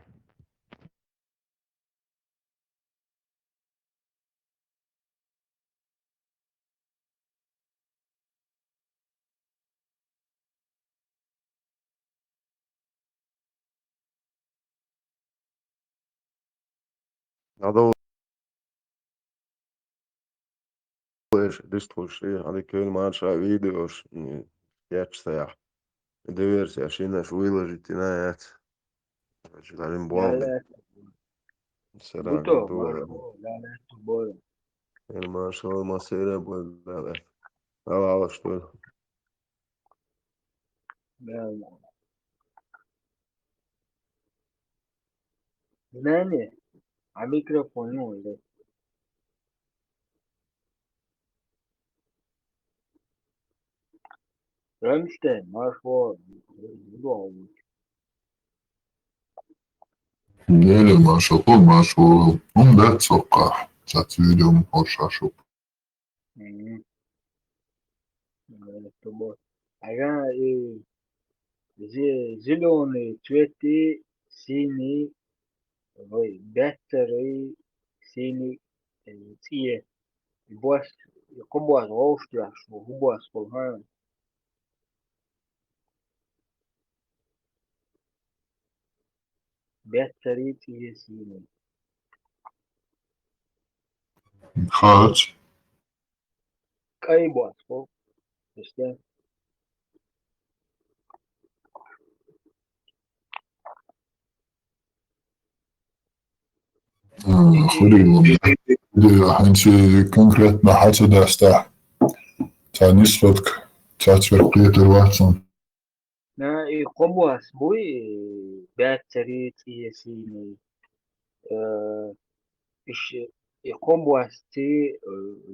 Надо лишь дистуши, а ты кёль манша видеош, я читаю. Диверсия, шинаш выложить и на это. Значит, один бомбы. Сера Гуто, гуто. Маршо, Лале, Тубой. Эр маршо, ма сера бой, да, да. Ала, ала, что ли? Да, да. Знание, а микрофон, ну, или Рамштайн, маршо, ну, Неле машалло, машалло. Ум да цока. Цац видеом оршашуп. Мгм. Э, Тубой. Ага, и зе-, зелёный цвети, синий, вай, баьццарий, синий, э, цӀе. Бос, кхо бос вовшахтоьхча, хӀу бос хул, хӀа? Баьццарий, цӀе, синий. Хац. Кӏай бос хул. Ишта. А, хури вон. Ди, хӀанз конкретно хьа ца даста. Цхьа нисхьотка, цхьа цвер кхетар вац хьуна. На, и кхо бос буй, и баьццарий, цӏе, синий. Э, иш, и кхо босций, э,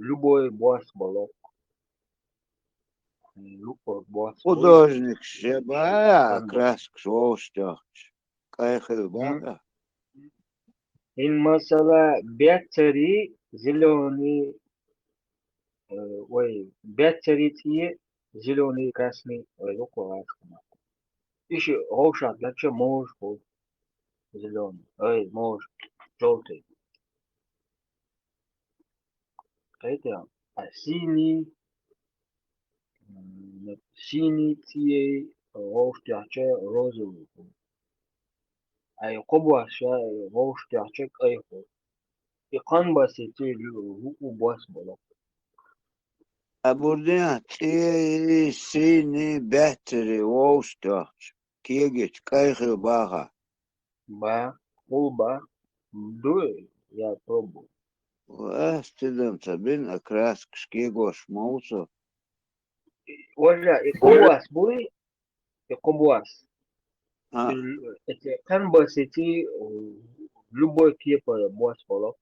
любой бос болу. Любой бос. Художник же баьа, краскаш вовшахтоьхча. Кӏай хила баха. Ин масала баьццарий, зелёный, э, ой, баьццарий, цӏе, зелёный, красный, ой, лукъо вац хьуна. Иши вовшахтоьхча мож хул. Зелёный, ой, мож, жёлтый. Кхетий, а синий, м, синий цӏе вовшахтоьхча розовый хул. Ай, кхо бос ша вовшахтоьхча кӏай хул. И кхо босций лу-, лу-, бос болу. А бурдехь цӏе, синий, баьццарий вовшахтоьхча, кегийча кӏай хила баха. Ба, хул ба. Ду, я пробую. Ас тидам ца бина, а краскаш кегош ма ву со. Важа, и кхо бос буй, и кхо бос. А. Эти кхо босций, э, любой типа бос болу.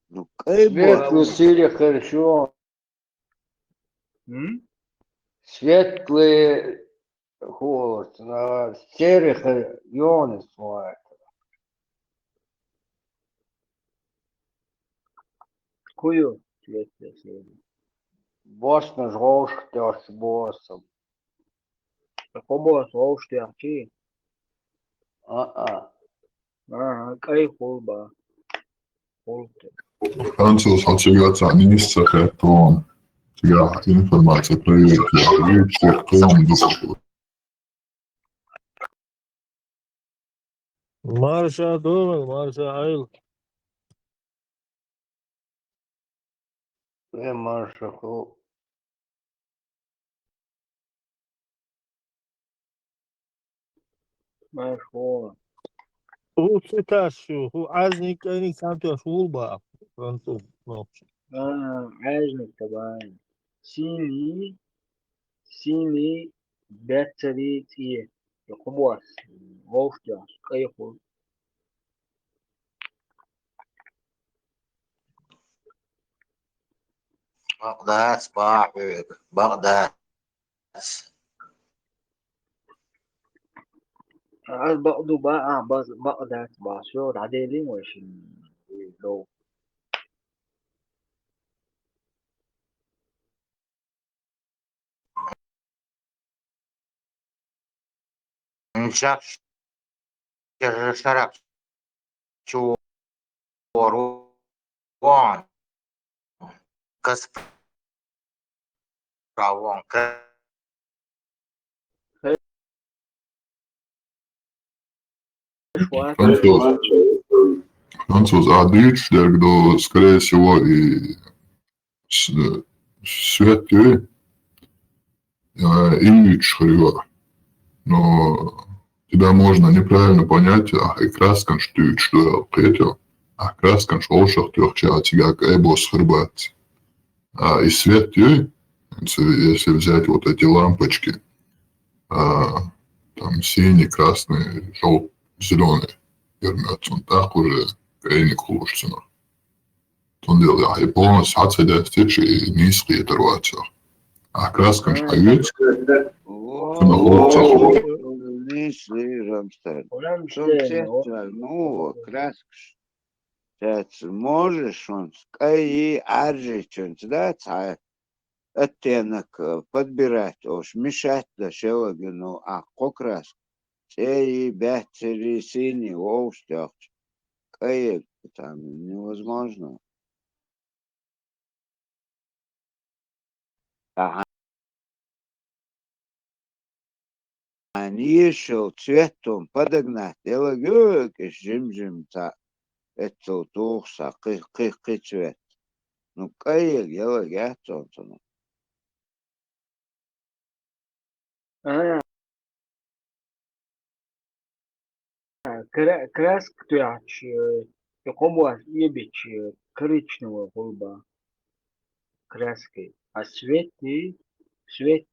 Ну, кӏай бос. Светлый, серый хорошо. М? Светлый, вот, а, серый хо-, ёный слой. Кхуй ю светлый, серый? Бос вовшахтоьхча бос. Кхо бос вовшахтоьхчий? А-а. Ага, кӏай хул ба. Хул. Француз, хьо цига цхьа нисса хетта вон. Цига информация проверить яхьа, вуьйцу хетта вон дукха. Марша догӀал, марша Ӏайла. Э, марша ху. Марша ху. ХӀу цу тас шу, хӀу Ӏаьзниг, кӀайниг цхьаьнатоьхча вул баха, француз нохча. А, Ӏаьзниг ца бан. Синий, синий, баьццарий, цӀе. Кхо бос, вовшахтоьхча, кӀай хул. Бакъ дац, бахьа хьоьга, бакъ дац. Аз бакъ ду, бакъ, а, бакъ дац, бакъ. Всё, дӀаделий вай шин. Ничего, шарах чу вон. Каспар вон. Француз. Француз, а дуьйцуш дерг ду, скорее всего, и с-, свет ю, а, и дуьйцуш хир ю. Но тебя можно неправильно понять, а, и красканаш дуьйцуш ду, кхетий. А красканаш вовшахтоьхча, а цига кӀай бос хир бац. А, и свет ю, если взять вот эти лампочки, а, там синий, красный, желтый, зеленый, вернётся, он так уже кӀайниг хулаш цунах. Цундела ахьа полностью хьа ца даьстича, и нийса кхетар вац. А красканаш хьаюьйцу, цунах хӀума ца ховш. Нийса лийр, Рамштайн. Рамштайн, ну, краскаш. Цаьрца можешь, шунца кӀай, Ӏаьржачунца дац хьа. оттенок, э, подбирать, ош мешать да шелаг, ну, а как раз цӀеи, баьццари, сини, вовш тӀехча. Кайг, там невозможно. Ахьа. Нешал цветом подогнать, ялагӀа, кӀиш жим-жим ца, эццал тухса, кхы, кхы, кхы цвет. Ну, кайг, ялагӀа, яц он цунах. А, кра-, краска тоьхча, и къомас эбича коричневый хул ба краски. А свети, свет,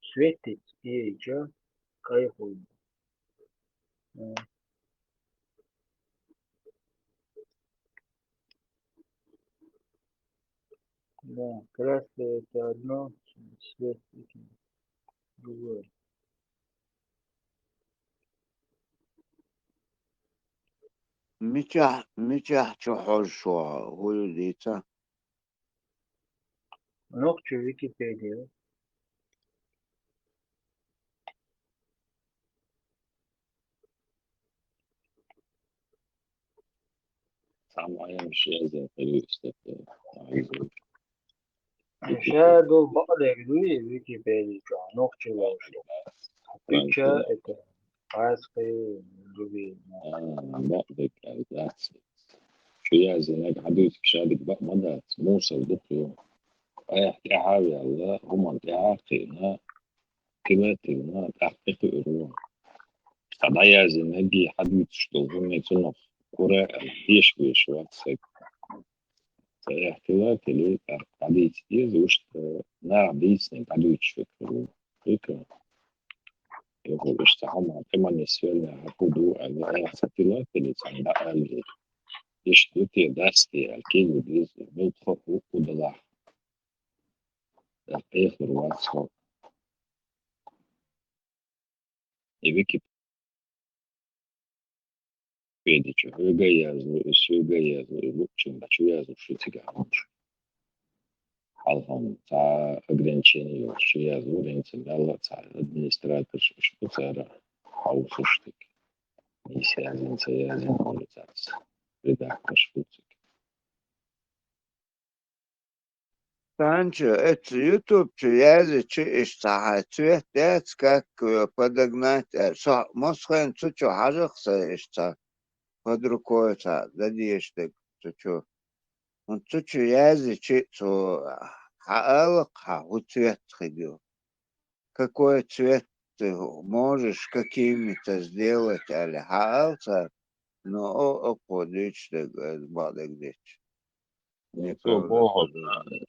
свети эйча кай хул ба. Э. Да, краска это одно, свет это другое. Мичахь, мичахь чу хьожуш ву хьо, хӀу ю дийца? Нохчийн Википедия. Цхьа маьӀна еза хир ю статья. Ша ду бакъдерг дуй Википедия чу, нохчийн вовшах. Пича это, краски, дуби. А, бакъдерг дац. Шу яздинарг хьадуьйцуш шадерг бакъ ма дац, мусор дукха ю. Айхьа тӀаьхьа а ваьлла, хӀуманна тӀаьхьа а кхиъна, килативна, тӀаккха тӀекхуьур ву. Цхьа дӀаяздинарг хьадуьйцуш долу хӀума цунах кура аьлла, теша везаш вац саг. Ца эхь тила, тили, тӀаккха дӀадийца деза, вуьшта наха дийцинарг дӀадуьйцуш хир ву. Хика. Юха иштта хьо ма тӀе ма нисвелла, хьан хӀу ду аьлла, эхь ца тила, тили царна дӀааьлла. Иштта ду те, дац те аьлла, кийла деза, муьлхха а хӀу, хӀу далахь. ТӀаккха эхь лур вац хьо. И Википедия чу хьоьга а язлу, и соьга а язлу, и луъчунна чу язлу шу цигахь хӀумаш. Хьалха цхьа ограничение йолуш чу язлу, ренцин мелла а цхьа администраторш уьш бу цара хьовсуш дерг. Нийса яздина, ца яздина олу цаьрца. Редакторш бу цига. Санчо, эцца YouTube чу яздича, иштта цхьа хьайн цвет яц, как его подогнать аьлла. Со массо хенахь цу чу хьажа-кх сайн иштта цхьа под рукой цхьа дан дезаш дерг цу чу. ХӀунда цу чу яздича, цо хьаала-кх хьан хӀун цвет хир ю. Какой цвет ты можешь какими-то сделать аьлла, хьаала цара, но о-, оккхо дуьйцуш дерг, э, бакъдерг дича. Цо боху,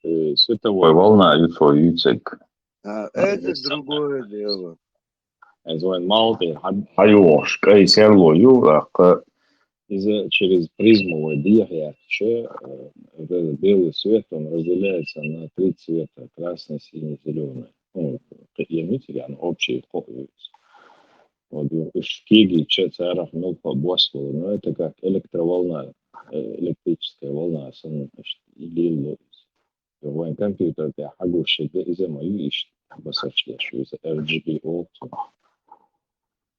э, световой волна ю цо йийцарг. А, это другое дело. Иза вайн малх тӀе хьа-, хьайогӀуш кӀай серло ю, тӀаккха иза через призму вай дехьа яьхча, э, белый свет, он разделяется на три цвета: красный, синий, зелёный. Ну, кхин а ю цига, но общий кхоъ ю иза. Вот, уьш кегийча царах муьлхха а бос волу, но это как электроволна, э, электрическая волна санна, иштта лелало иза. Вайн компьютер тӀехь хьагуш шега иза ма ю иштта, басарш деш ю иза, эр джи би олу цунах.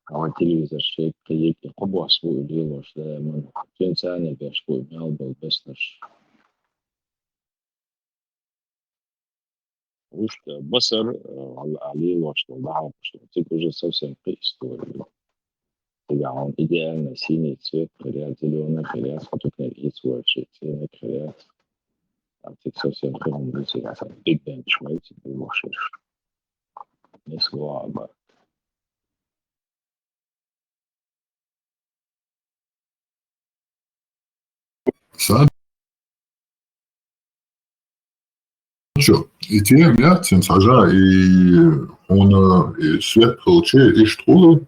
А вайн телевизор шега кхин йиъ кхо бос бу и лелош даиман. Цуьнца а беш бу и мел болу беснарш. Уьш, э, басар, э, а, а лелош долу, дӀахьокхуш долу. Цига уже совсем кхин история ю. Цига хьуна идеально синий цвет хир яц, зелёный хир яц, хьо тукнер ийца воьлча, цӀениг хир яц. А цига совсем кхин хӀума ду цига, аса Big Bang ма ю цига лелош ерш. Нисвала а бара. Санчо, и тема яц, хӀинца хьажа, и хьуна и свет хилча, иштта хуьлу,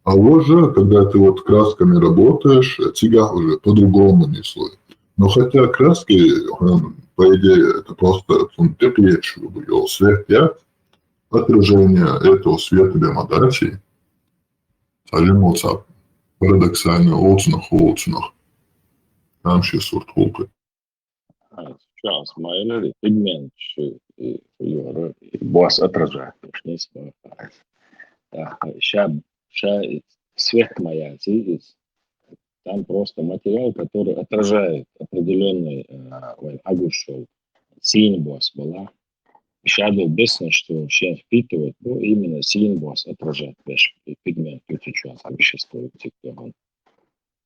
а уже, когда ты вот красками работаешь, цигахь уже по-другому несло. Но хотя краски, хьуна, по идее, это просто цунна тӀекхеташ йолу свет яц, отражение этого света бен ма дац и. Цхьа жимма цхьа парадоксальный олу цунах, олу цунах. Тамашийна сурт хуьлу кхин. Сейчас, ма яра, пигмент, ш-, э, юра, бос отражает, конечно, не смог. Так, ща, ща свет моя здесь. Там просто материал, который отражает определенный, э, ой, агушел, синь бос была. Ща был бесно, что сейчас впитывает, ну, именно синь бос отражает весь пигмент, тут сейчас вещество,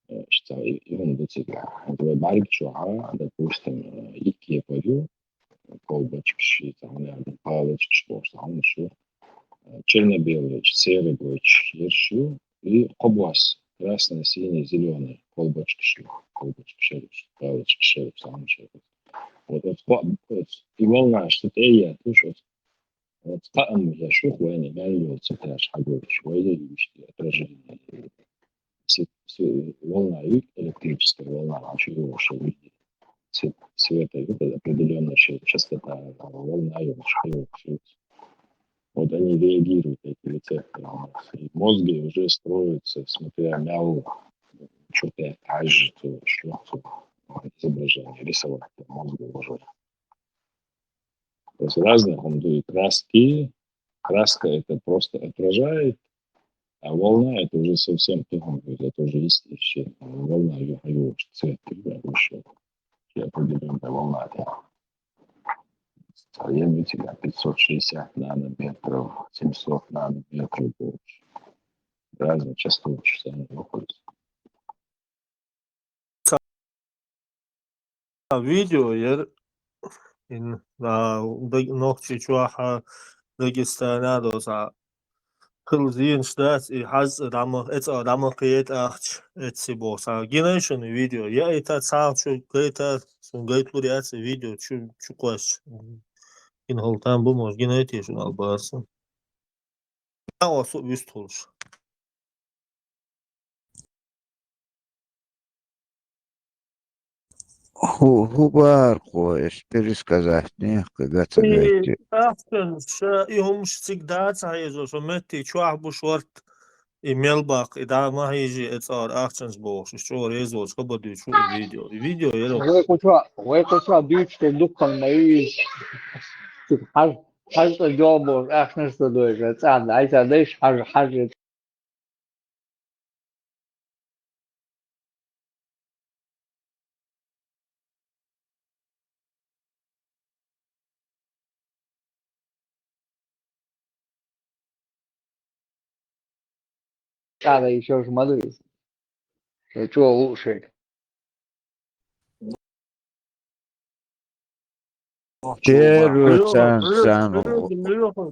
э, что и, и он до тебя. Например, барик чуа, допустим, э, икки пою, колбочка щи, там, наверное, палочка, что, что, там еще. Э, черно-белый, серый бочка, еще. И кобас, красный, синий, зеленый, колбочка щи, колбочка щи, палочка щи, там еще. Вот, вот, вот, и волна, что-то я, слушай, вот, вот, там я шух, войны, я любил цветаш, огурчик, войны, отражение. Свет-, све-, волна, и электрическая волна, а чего вообще видеть? Свет-, света, и вот определённая ча-, частота, а, волна, и вообще, вообще. Вот они реагируют, эти рецепторы у нас. И в мозге уже строится, смотря мяу, что-то, а, что, что, изображение рисовать в мозге уже. То есть разных он дает краски. Краска это просто отражает, а волна это уже совсем по-другому, это уже есть вообще. Волна, я говорю, что цвет, да, вышел. Я определённая волна, да. А я видел тебя пятьсот шестьдесят нанометров, семьсот нанометров больше. Разные частоты, что они выходят. Видео яр ин, а, Даг-, Нохчийчохь а, Дагестана а доцу а хила зенаш дац, и хьажцӀа дӀа ма, эцӀа дӀа ма кхета ахча, эцци боху. Сан гинай шуна видео, яйта цхьа чу гайта, шуна гайта лур яц и видео чу, чу кхоьссича. Гина хӀалла там бу, может, гинай те шуна албарса. АгӀо су вуьстахуш. ХӀу-, хӀу бахара кхо, эс пересказать не, кхин га ца гайти. И ахчанаш, и хӀумаш цига дац хьийзо, шо метти чохь бу шорт, и мел баккха, и дӀа ма хьийжи, э, цӀара ахчанаш бохуш, уьш чӀогӀа реза волчу хабар дуьйцуш ву и видео. И видео яра. Вай кху чохь, вай кху чохь дуьйцуш дерг дуккха ма ю иза. Хьаж, хьаж цӀа доьлбо, ахчанаш ца дойша, цӀа дайта дайша, хьаж, хьаж. Цхьа а йиш йолуш ма ду иза. Ша чӀогӀа лууш верг. Первый Леха, сан, Леха, сан. Леха, Леха.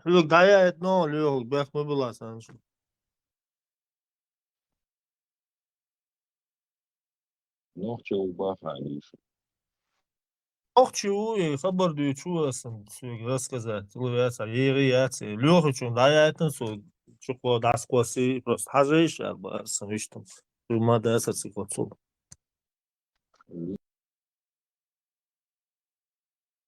Хьоьга дӀаяйтина, Леха, бехк ма билла сан шу. Нохчо ву баха, Алиша. Нохчо ву, и хабар дуьйцу аса, соьга рассказать, лу яц, а егӀи яц, и Лехачун дӀаяйтина, со чукхо дӀасакхосси, просто хьажийша, аьлла, аса вуьштам. Шу ма даса цига цул.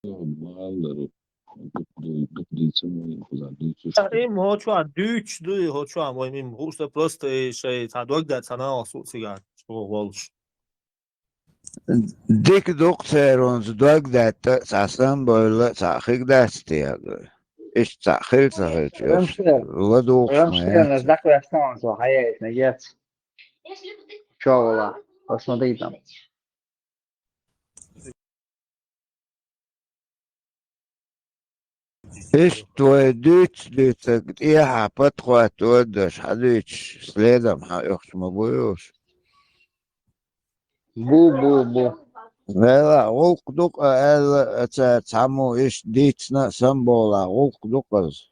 Баллар, дукха дуй-, дукха дийцина вай, кхуза дуьйцуш. Ша ду. Им хӀо чохь дуьйцуш дуй, хӀо чохь вай мин хууш дан просто и шай цхьа дог дац, цхьа нахал су цигахь чӀогӀа волуш. Дика ду-кх церунца дог даьтта а, цхьа самбойла а, цхьа хиг дац те, иштта цхьа хир ца хилча, Рамштайн, ладугӀуш ма Рамштайн, яц. Дакъа ваьхна со хьаяйтина, яц. Чо вала, посмотри там. Иштта вай дуьйцу-дуьйцург тӀехьа подхватывать деш хьадуьйцуш, следом хьаоьхуш ма бу уьш. Бу, бу, бу. Вела, гӀуллакх ду-кх аьлла, ца, цхьаммо иштта дийцина а самбола, гӀуллакх ду-кх иза.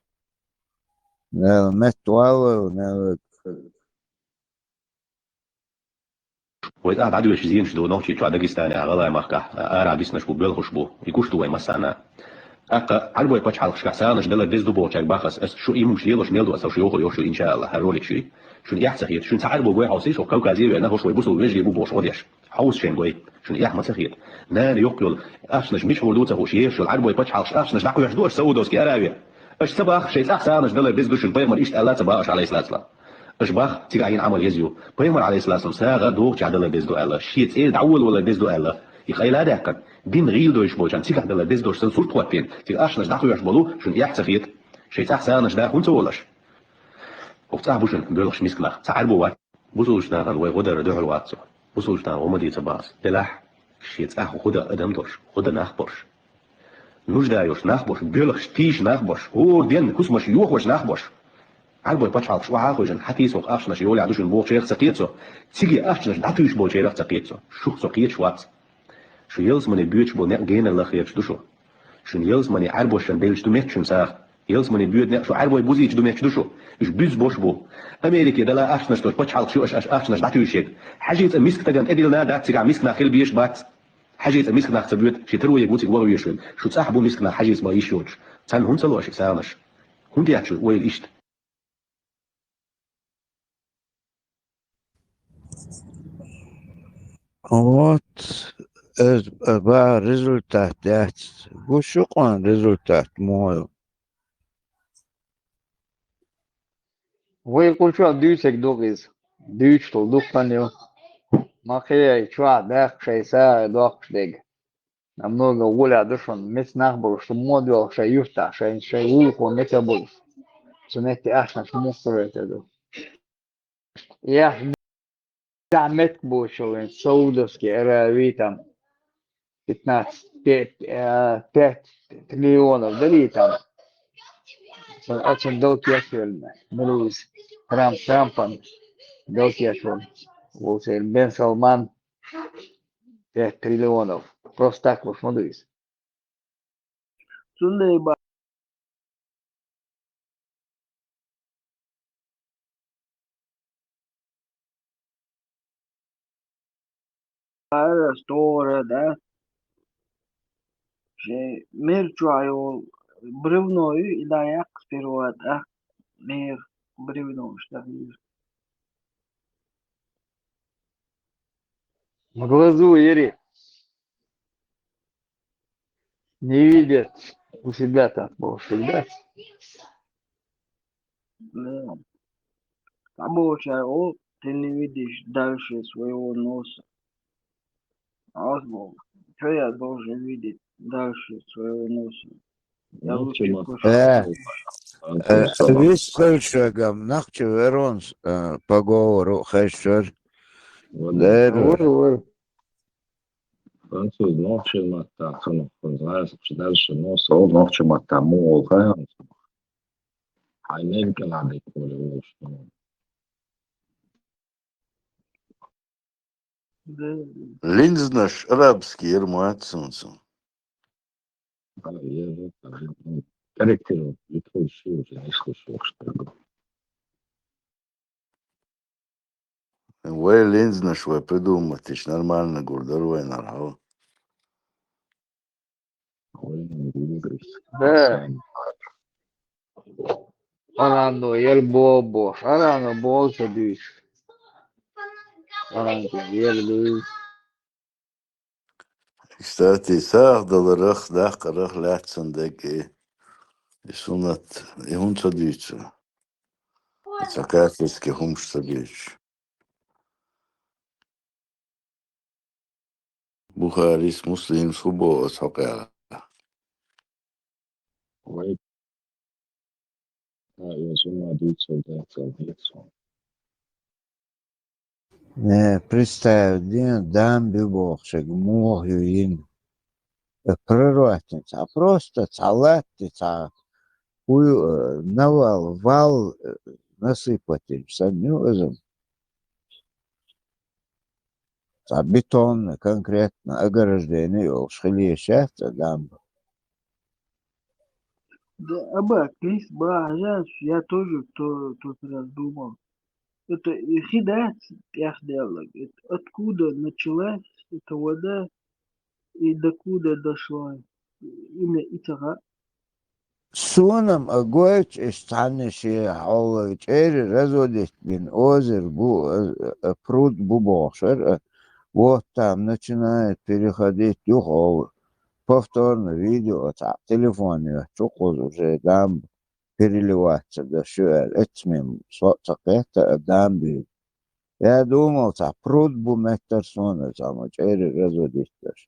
Вела, метта валлал, вела. Вай цӀа дӀадоьшуш зенаш ду, нохчий чохь Дагестанехь, ГӀалгӀай-махкахь, арахь биснарш бу, боьлхуш бу, и гуш ду вай массарна. ТӀаккха Ӏарбой пачхьалкхашкахь санаш далар деза ду бохучаьрга бах ас, ас шу и муш лелош мел ду ас, шу йохур йохуш ю, иншааллахӀ, хӀара ролик шу. Шуна эхь ца хета, шуна цхьа Ӏарбо гой хьовсийша, хӀокху Кавказе а веана, хӀорш вай бусулба вежарий бу бохуш гӀо деш. Хьовса шайна гой. Шуна эхь ма ца хета. Нана йоккха йолу ахчанаш мичахь хӀур ду ца хууш еш йолу Ӏарбой пачхьалкхаш ахчанаш дӀакхоьхьуш ду аша Саудовский Аравия. Аша ца бах, шайн цӀахь санаш далар деза ду шуна, пайхамар иштта аьлла ца бах аша, Ӏалайхиссалату вассалам. Аша бах, цигахь йина Ӏамал еза ю. Пайхамар, Ӏалайхиссалату вассалам, сагӀа духучохь далар деза ду аьлла, шен цӀера дӀаволавалар деза ду аьлла, И къайла а даьккхина, дин гӀийла дойш болчарна цигахь дала деза долуш санна сурт хӀоттийна, цига ахчанаш дӀатоьшуш болу шуна эхь ца хета. Шайн цӀахь санаш да хӀунда ца волуш? ХӀокху цӀахь бу шуна боьлхуш миска нах, цхьа Ӏаьрбо вац. Бусулбачу нахана вай гӀо дара дуьхьал вац со. Бусулбачу наха гӀо ма дийца боху ас. Делахь, шен цӀахь гӀо дан адам долуш, гӀо дан нах болуш. Нужда йолуш нах болуш, боьлхуш, тийша нах болуш, хӀора денна кусамаш йохош нах болуш. Ӏаьрбойн пачхьалкхаш охьа а хевшина, хьан тийсалгӀа ахчанаш йолехь ду шуна бохучарах ца кхета со, цига ахчанаш дӀатуьйсуш болчарах ца кхета со. Шух со кхеташ вац. Шу ялсамане боьдуш болу некъ генара лаххераш ду шу. Шуна ялсамане Ӏаьрбошна беллаш ду меттиг шуна сагӀа. Ялсамане боьду некъ шу Ӏаьрбой бузийта ду меттиг ду шу. Уьш буьзза бош бу. Америке дала ахчанаш долуш пачхьалкхаш ю аша, аша ахчанаш дӀатуьйсуш ерг. Хьажийца миска стагана тӀедиллина дац цигахь миска нах хила безаш бац. Хьажийца миска нах ца боьду, шен таро ерг ву цига ваха везаш верг. Шу цӀахь бу миска нах хьажийца бан йиш йоцуш. Царна хӀунда ца ло аша и санаш? ХӀунда яц шу ойла иштта? Вот, э, э, ба результат яц. Гуш ю кхуьнан результат муха ю? Вай кху чохь дуьйцург ду-кх иза. Дуьйцуш долу дуккха а ю. Ма кхин, чохь даккха шайн сагӀа доккхуш дерг. Намного гӀолехь ду шуна, миска нах болуш, шу муха доьлху шайн юьртахь, шайн, шайн вукхо меца болуш. Цу метте ахчанаш муха хьоьттур ду. Яхь, тахь меттиг бу шуна, Саудовский Аравия там пятнадцать, пе-, э, пять триллионов дарий там. Цуьнан, а цуьнан дала кечвелла, Мелуз, Трамп, Трампан дала кечвелла. Ву церан Бен Салман, пять триллионов. Просто так луш ма ду иза. Цундела ба-, ара стора, да? Шен мер чохь йолу бревно ю, и дӀаяккха сперва, тӀаккха мер бревно уьш дӀахийра. В глазу ери. Не видят у себя там больше, да? Да. Там получается, о, ты не видишь дальше своего носа. А вот, что я должен видеть дальше своего носа? Я лучше кушаю. Э, э, вист хилча шуьгахь нах чу веронаш, э, по говору хезчара. Дера. Вара, вара. Француз нохчийн маттахь ца нохчийн, знаешь, дальше носа, о, нохчийн маттахь муха олу хаьий хьуна? Хьайн мел кӀелхьардерг хьуна олуш. Линзанаш арабский яра ма вац суна цу. Корректировать, витхуш шу, иштхуш шу, что ли. Вай линзанаш вай придумать йича нормально гур дара вайнархьа. Да. Арано яра боху бохуш, арано болу ца дуьйцуш. Арано яра дуьйцуш. Кстати, сагӀа даларах, даккхарах лаьцна дерг и, и суннат, и хӀунда ца дуьйцу? И цхьа кафирский хӀумаш ца дуьйцуш. Бухарис, Муслимс хӀун боху аса хьо кхера? Вай. А, я сама дуьйцу, да, ца дуьйцу. Не, представь, ден дам бу боху шега, муха ю йина. Э, прорвать, цхьа просто, цхьа латта, цхьа хӀу ю, э, навал, вал, э, насыпать йина санна ю иза. Цхьа бетонный, конкретно ограждение йолуш хила езаш яц цхьа дамба. Да, Абак, лис бахьажаш, я тоже в то-, тот раз думал. Это и хи дац тӀехдаьлларг. Это откуда началась эта вода и докуда дошла? Имя и ца хаьа. Суна-м а гойту, иштта цхьанна шен хьоллаг чӀерий разводить бина озеро бу, а, а, пруд бу бохуш ара, а, вот там начинает переходить юха хьовла. Повторно видео цхьаъ телефон йоьтту, кхуза уже дамба переливаться даш ю аьлла, эццамийн со а ца кхетта а дамба ю. Я думал, цхьа пруд бу меттара суна, цхьа ма чӀерий разводить даш.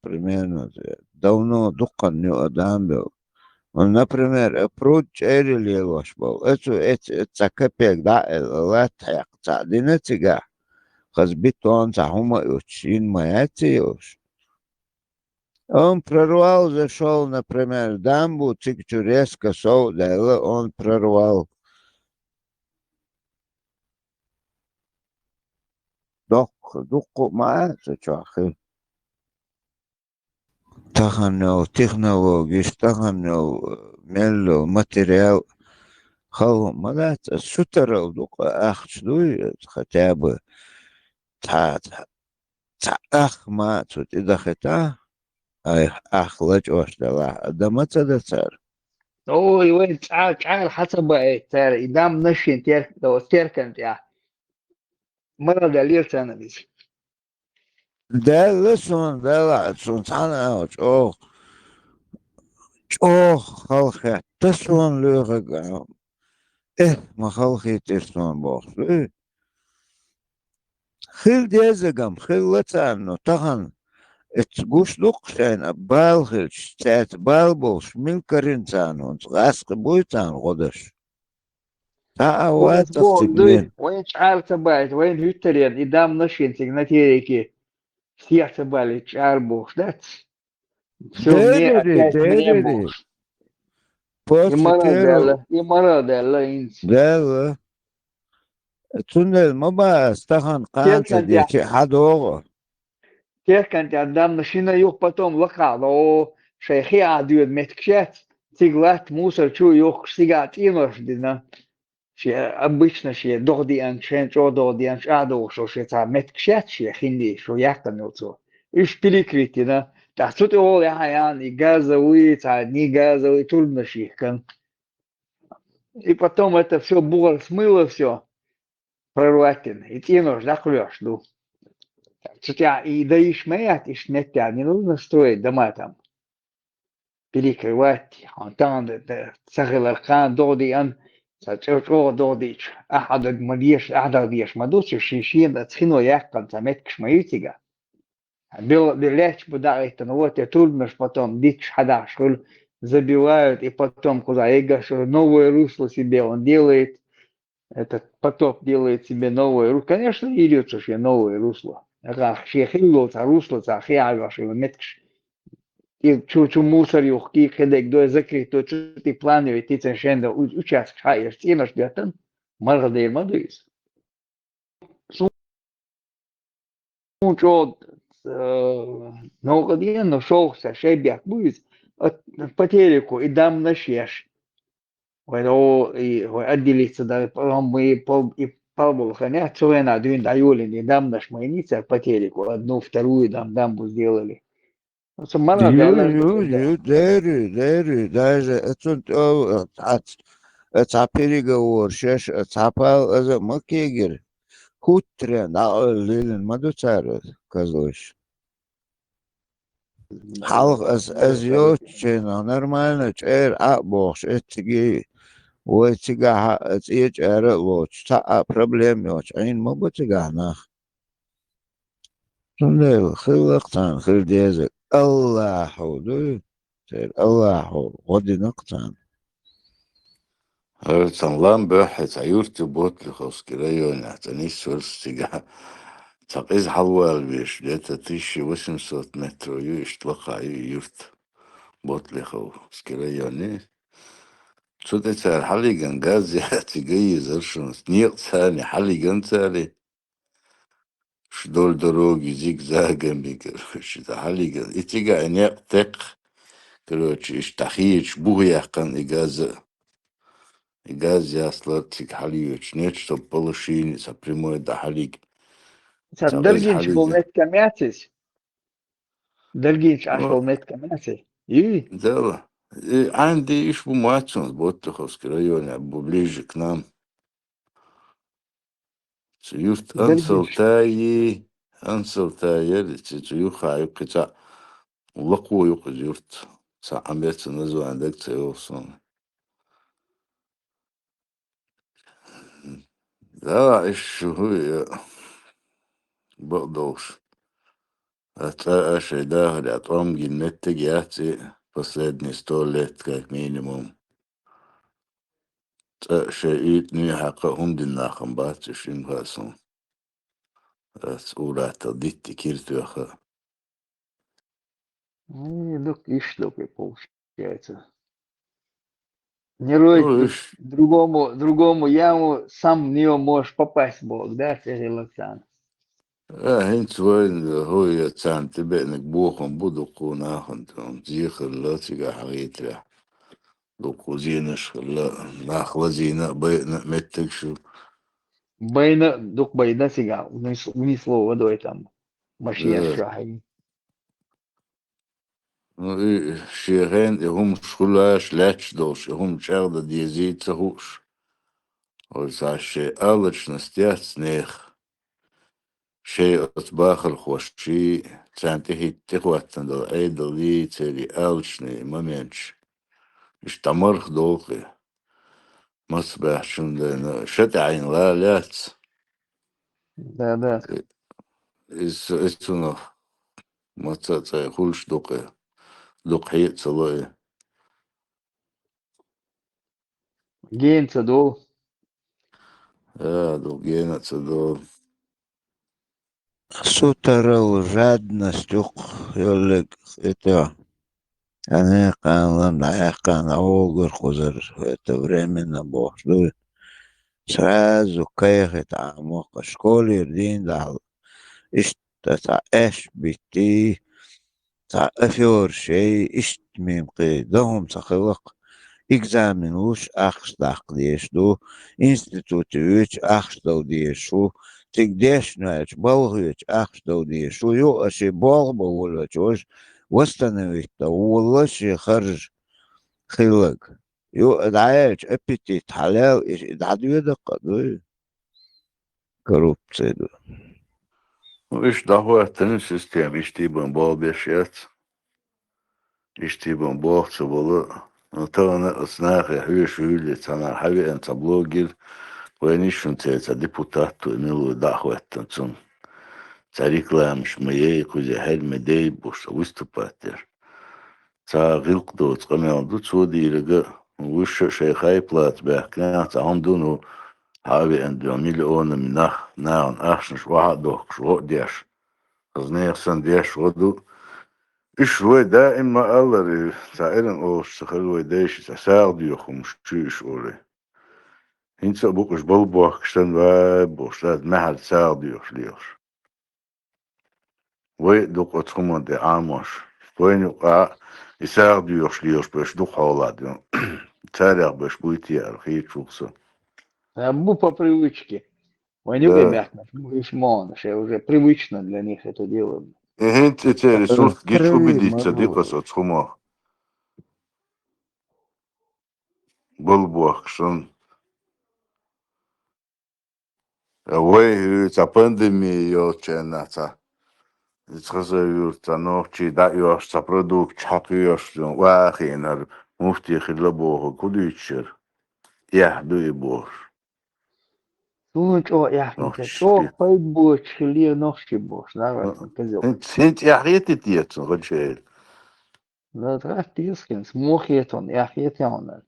примерно, давно дуккха ю а дам бел. Ну, например, э, пруд чӀери лелош бал. Эцу, эц, эц ца капек да, э, лат хьяк ца дина цига. Хаз бетон ца хума уч, ин ма яци уш. Он прорвал, зашёл, например, дамбу, цик чу резко сов, да, он прорвал. Доккха, дуккха ма а, цу чохи. Таханал технологиш, таханал, э, мелло материал. Хал ма дац, сутарал дукха ахч дуй, э, хотя бы. Ца, ца, ца ах ма цу тӀе дахита, ай, ах лачӀош дала, а дама ца дацар. Ой, вай, чӀа-, чӀар хьа ца баьй цар, и дам нашин тер-, о, теркан тӀя. Мара да лер царна биз. Даьлла сон, Далла, сон цхьана а чӀоагӀа, чӀоагӀа халхетта сон лоьхаг а. Э, ма халхийтир сон боху. Э, хила дезагам, хилла царна, но тахана эццу гуш дукха шайна бала хилча, цаьрца бала болуш, мила карина царна хӀунца, гӀаскхи буй царна гӀо даш? Цхьа а вацах цига вен. Вайн чӀара ца баьлча, вайн хӀуьттаренна, и дам нашин цига на тереке, сех ца баьлча чӀара бохуш дац. Всё, мне опять время бохуш. И мара даьлла, и мара даьлла инца. Даьлла. Цундела ма баа ас тахана кхана ца дечи хьадогӀу. Теркан тӀехь дамна шина юха потом лакхахь ло, шайн хиа доьду меттигаш яц, цига латта мусор чу а юхкуш, цига цӀенош дина. Шен обычно шен догӀа деана, шен чӀогӀа догӀа деана, чӀагӀдогӀуш шен цхьа меттигаш яц, шен хинди, шу яьккхина йолу цо. Уьш перекрыть дина, тӀаккха цу тӀе гӀоле яхьа яна, и газовый, цхьа не газовый, турбанаш йихкина. И потом это всё бугӀар смыло всё. Прорвать дина, и цӀенош дӀакхоьхьуш ду. Цу тӀехь и даиш ма яц, иштта меттехь не нужно строить дома там. Перекрывать, хьан тахана ца хилар кхана догӀа деана, ца чӀо-, чӀогӀа догӀа деача, ахьа даг ма деша, ахьа даг деша ма ду, цу ши-, шена ца хино яьккхина ца меттигаш ма ю цига. Бел-, бел лаьтташ бу дӀагӀиттина, вот и турбанаш потом диташ хьадахьаш хуьлу, забивают, и потом куда егаш новое русло себе он делает, этот потоп делает себе новое русло. Конечно, идёт со шен новое русло. Ага, шен хилло цхьа русло, цхьа хиавеш хилла меттигаш. И чу, чу мусор юхкий, кхидерг дой, закрыть дой, цу тӀе плановый тицан шен дан у-, участкаш хьаеш, цӀенош доьттан, марха дер ма ду иза. Суна чӀогӀа, э, новкъа деана, но шовхца шайбехк бу иза. От, по телеку и дамнаш еш. Вай, о, и, вай, отделиться дан, по-, и пол-, и палболу хенехь, цу хенахь дуьйна дӀайолийна и дамнаш ма йиний цара по телеку, одну, вторую дам, дамбу сделали. Ю, ю, ю, дери, дери, даже оцунна тӀе цхьац-, цхьа переговор шеш, цхьа пал аза а ма кегира. ХӀуттаренна дӀа а лелина ма ду цара, козлаш. Хьалха ас, ас йоцучу хенахь нормально чӀера Ӏа а бохуш, эцциге, вай цигахь а цӀе чӀара а лоцуш, цхьа а проблема йоцуш, Ӏийна ма бу цигахь нах. Цундела хилла-кх царна хила дезарг. Аллахьу дуй, церан Аллахьу гӀо дина-кх царна. ХӀара цхьана лам бохье цхьа юрт ю Ботлиховский районехь, цхьа нисварс цигахь. Цхьа къиза хьалавала веш, где-то тысяча восемьсот метров ю, иштта лакха ю и юрт Ботлиховский районе. Цу тӀе цара хьалиган газ яц, цига езар шуна. Некъ царна хьалиган цара. Вдоль дороги зигзагами, короче, тӀе хьалиган. И цига и некъ текх, короче, иштта хеташ буха яьккхина и газ а. И газ яслар цига хьалайоьчу нечу, со полушийна, со прямой дан хьалиг. Ца даргинчу болу меттиг ма яц иза? Даргинчу Ӏаш болу меттиг ма яц иза? Йий? Дала. И Ӏаьнди иш бу ма цунна, Боттуховский районе бу ближе к нам. Цу юрт Ансалтайи, Ансалтай яра, ци цу юххьа ю кхин цхьа лакхо ю кхуза юрт. Цхьа Ӏамеца название даг ца йолу суна. Да, иш шу хӀу я бакъдолуш. А цӀа а шайн дахарехь тӀом гина меттиг яц и последние сто лет, как минимум. ЦӀа а шайн уьйтӀа-нуьйтӀа хьакха а хӀума дина нах-м бац уьш, хӀинца хаьа суна. Ас ур-атталла дитта кира тоьхна а. Ай, дукха иштта ду-кх и, получается. Не Ну, ройту уьш другому, другому яму, сам в неё можешь попасть, боху, да, цӀе хилларг царна. Э, хӀинца вайна, хӀу я царна тӀебеанарг бохам бу дуккха нахана, тӀом зен хилла цигахь хьахийтарехь. Дуккха зенаш хилла, нах лазийна а, байина а меттигаш ю. Байна, дукха байна цигахь, вне с-, вне слова дой там. Машенаш Э. чохь. Ну, и шен хенахь и хӀумаш хуьлуш, лаьтташ долуш, и хӀума чӀагӀдан дезий ца хууш. Оцу цхьа шайн аллачунас тӀехь нехан. Шайн оцу бахархоший, царна тӀехӀитта тӀехӀоттана долу Ӏедаллий, церий аллачунийн моменташ. Иштта дӀа марха долу-кх и. Маца баьхча хӀума дайна, ша тӀаьхьийна лаьцна. Да, да. И, и цу-, и цунах маца а цӀе хуьлуш ду-кх и. Дукха хье а ца ло и. Гена ца долу. Э, ду гена а ца долу. Сутарал жадность юккъе йоллиг это. Ан хьекхана, дӀахьекхана, дӀавогар кхузара, это временно бохуш ду. Сразу кхайкхийта Ӏамо, школера дийна дахьал. Иштта цхьа аьшпа биттий, цхьа афёраш яй, иштта муьлхха дан хӀума ца хилла-кх. Экзамен луш ахча даккха дезаш ду, институте воьдуш ахча дала дезаш ву, цига дешна ваьлча, балха воьдуш ахча дала дезаш ву, юкъара шен болх бан волавелча важа восстановить дан волалуш шен харжа хилларг. Юкъа дӀаяьлча аппетит хьалаьлла, и дӀадоьду-кх, дуй? Коррупция ду. Ну, иштта дӀахӀоттийна система, иштта бен болх беш яц. Иштта бен болх ца бала. Ну, тахана оцу нахе хьоьжуш хуьлу, цхьанхьа хьавеана цхьа блогер, вайна иштта церан цхьа депутат ву, и мила ву дӀахӀоттийна цунна. Цхьа рекламаш ма яй, кхузахь хӀара ма дей бохуш, цхьа выступать деш. Цхьа гӀиллакх доцу къамел ду цо дийриг а, вуьш а шайн хайп лаца баьхкина, цхьа хӀума ду, ну, хьан а веана, миллионами нах, нахана ахчанаш охьа а дохкуш, гӀо а деш, хаза нехан санна деш гӀо ду. Уьш вай даим ма-аллара, цхьа эрна олуш ца хилла вай дайша, цхьа сагӀа доьху хӀумаш ю уьш олий. ХӀинца а бу-кх уьш балбохкаш санна, вай бохуш, лаьцна маьхьарий сагӀа доьхуш лелаш. Вай а ду-кх оцу хӀуманна тӀе Ӏамош. Вайна юкъахь и сагӀа доьхуш лелаш берш дукха хьолахь ду. Царех берш буй те аьлла хеташ ву-кх со. А, бу по привычке. Вайна юкъе Да. баьхкинарш бу уьш ма-, шайн уже привычно для них это дело. И хӀинца и церан сурт гича убедиться ди-кх аса оцу хӀумах. Балбохкаш санна. Вай, хӀуьца пандеми йолчу хенахь цхьа, иза Хаза-Юьрта цхьа нохчий дӀа а йоьхуш, цхьа продукт хьакхоьхьуш, вахийнарг муфти хилла бохург хӀун дуьйцуш яра? Эхь ду и бохуш. Суна чӀогӀа эхь хета, Нохчий. ЧӀогӀа пайда боцуш хилла нохчий бохуш, нагахь М, козел. ХӀинца, хӀинца эхь хетий те цунна, гӀо чу хӀейла? Да, тӀаккха деза хӀинца, муха хета хьуна, эхь хета хьуна?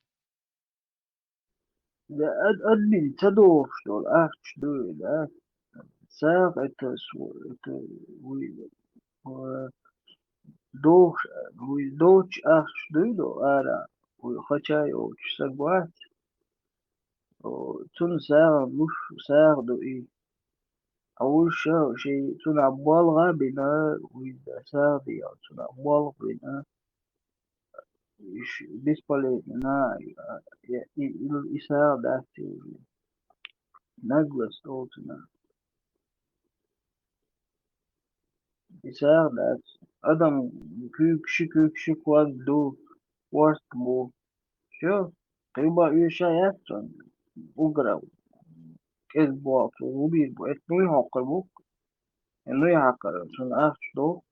Да, ад-, админ ца дохуш долу ахча дуй, да? СагӀа это сво-, это вуй, э, дохуш, вуй, доцуш ахча дуй до ара, вуй, хача йолчу стаг вац. О, цунна сагӀа луш, сагӀа ду и. А вуй ша шен цунах болх а бина, вуй, сагӀа де, цунах болх а бина. Иш бесполезно, на, и, и, и, и сагӀа дац и уже. Наглость олу цунах. И сагӀа дац. Адам куьйгаши, куьйгаши ког ду, корта бу. Всё. Кхин бан оьшуш яц цунна. Уграл. КӀезиг боху, цо гӀубийр бу. Эцу нуй хьокхур бу. Э, нуй хьакхар, цунна ахча ду.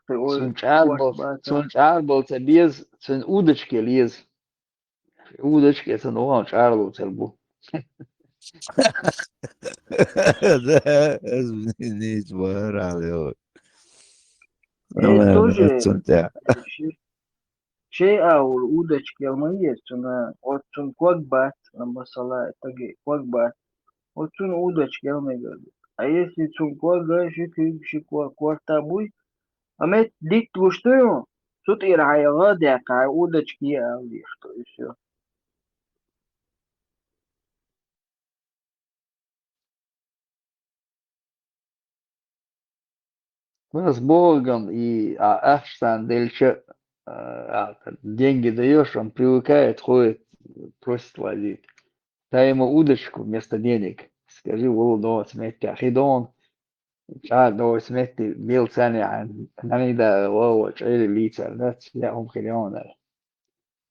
Кхин ой, Цунна чӀагӀболу, корта бац. Цунна чӀагӀболу ца беза, цунна удочка леза. Удочка цунна вахана чӀагӀлуцар бу. Да, из низ барали. Ну, тоже шей а удочка ма еза цуна, вот цун ког бац, масала, таги ког бац. Вот цун удочка ма еза. А если цун ког а ши куьг, ши кор-, корта буй, а мет дит гуш ду, цу тӀера хьайга декъа, удочка е а виш, то есть всё. Ну, с Богом и, а, ахча царна делча, а, а, деньги даёшь, он привыкает, ходит, просит возить. Дай ему удочку вместо денег. Скажи, Вова, дома смерть, ахи дон. Ча, дома смерть, мел цани, а, нани да, Вова, чайри лица, да, я ум хилёна.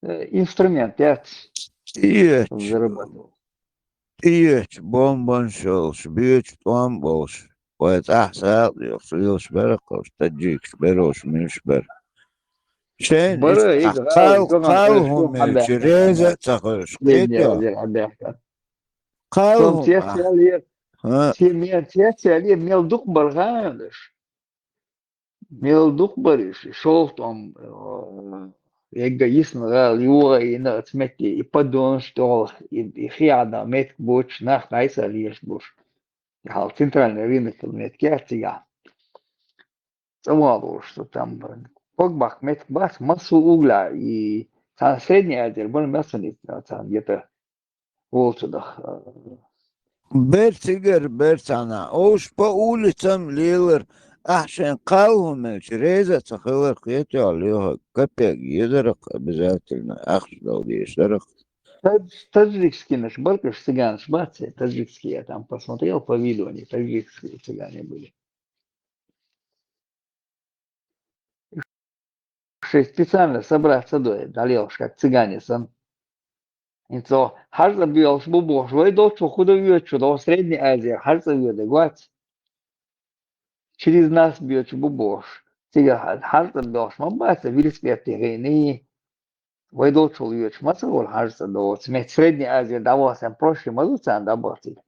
Э, инструмент, я Тиеч, зарабатывал. Тиеч, бомбан шолш, бьёч, тӀом болш. Вай цӀахь сагӀа йохуш, лелаш бара кхалш, таджикаш берош, муьлш бара. Шен Бара, иштта ига кхал-, гӀала, кхал гӀала хӀума хьан мелча баьхкина реза а ца ховш, кхетий? Хьан баьхкина. Кхал хӀума. Сом цецъяьллера, ХӀа. Симен цецъяьллера, мел дукха бара ханаш. Мел дукха бара уьш, шолгӀа тӀом, э, егга йисна гӀала, юха йина оцу метте, и поддонаш тӀехула, и, и хиъна метка боцуш, нах дӀасалелаш болуш. И хьалха центральный рынок йолу метка яц цигахь. ЦӀа вон болуш, со там, ког баккха метка бац, массо а угла, и цхьана Средняя Азия бара, мел ца ницкъ царна гета. Вовшах даха. Бер цигара, бер цхьана. Овш по улицам лелар. Ахь шайн кхал хӀума мелча реза а ца хилар, кхетий, лоьхург капек езарах обязательно. Ахча дала дезаш дарах. Тадж-, таджикскийнаш бара уьш, цыганаш бац, таджикские, я там посмотрел по виду, они таджикские цыгане были. Шайн специально собраться доьху, дӀалелаш, как цыгане санна. ХӀинца хьажцӀа боьлхуш бу бохуш, вай долччул хӀун дан воьдуш ву, догӀу Средняя Азия, хьажцӀа воьдург вац. Через нас боьдуш бу бохуш. Цигахь хьажцӀа боьлхуш ма бац, велосипед тӀе хиъний. Вай долччул воьдуш ма ца волу хьажцӀа доцу. Метта Средняя Азия дӀавахсан проще ма ду царна дӀабахцийта.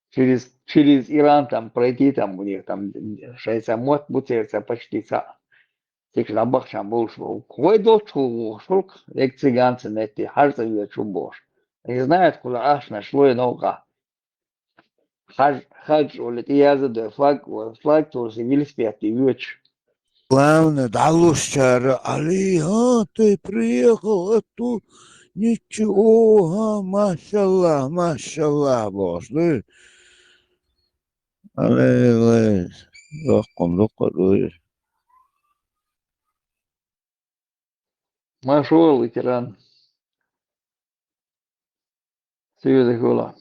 Через, через Иран там пройти, там у них там шайца мотт бу церца почти цхьаъ. Цига дӀабахчан болуш бу. Вай долччул вохуш волу, эг циганца метте хьажцӀа воьдуш ву бохуш. Не знают, куда ахчанаш лой новкъа. Хьаж-, хьаж олу тӀеяза дой, флаг, флаг тосий велосипед тӀе воьдуш. Главное, дӀалушчара, Али, а, ты приехал, а ту, ничего, а, машаллах, машаллах, бохуш, дуй? Али, лай, доккхун дукха, дуй? Маршо, ветеран. Севедахула.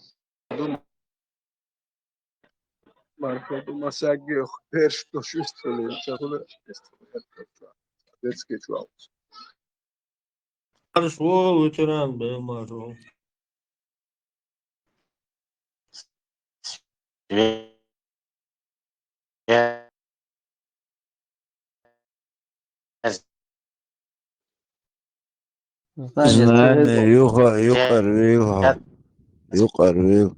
Марко, ду масаьггех перш дош вистхилийла, ца хуьлу, детский чуалц. Маршо, ветеран, бе, маршо. Знание, знание, юха-, юкъарвийла хьо. Юкъарвийла.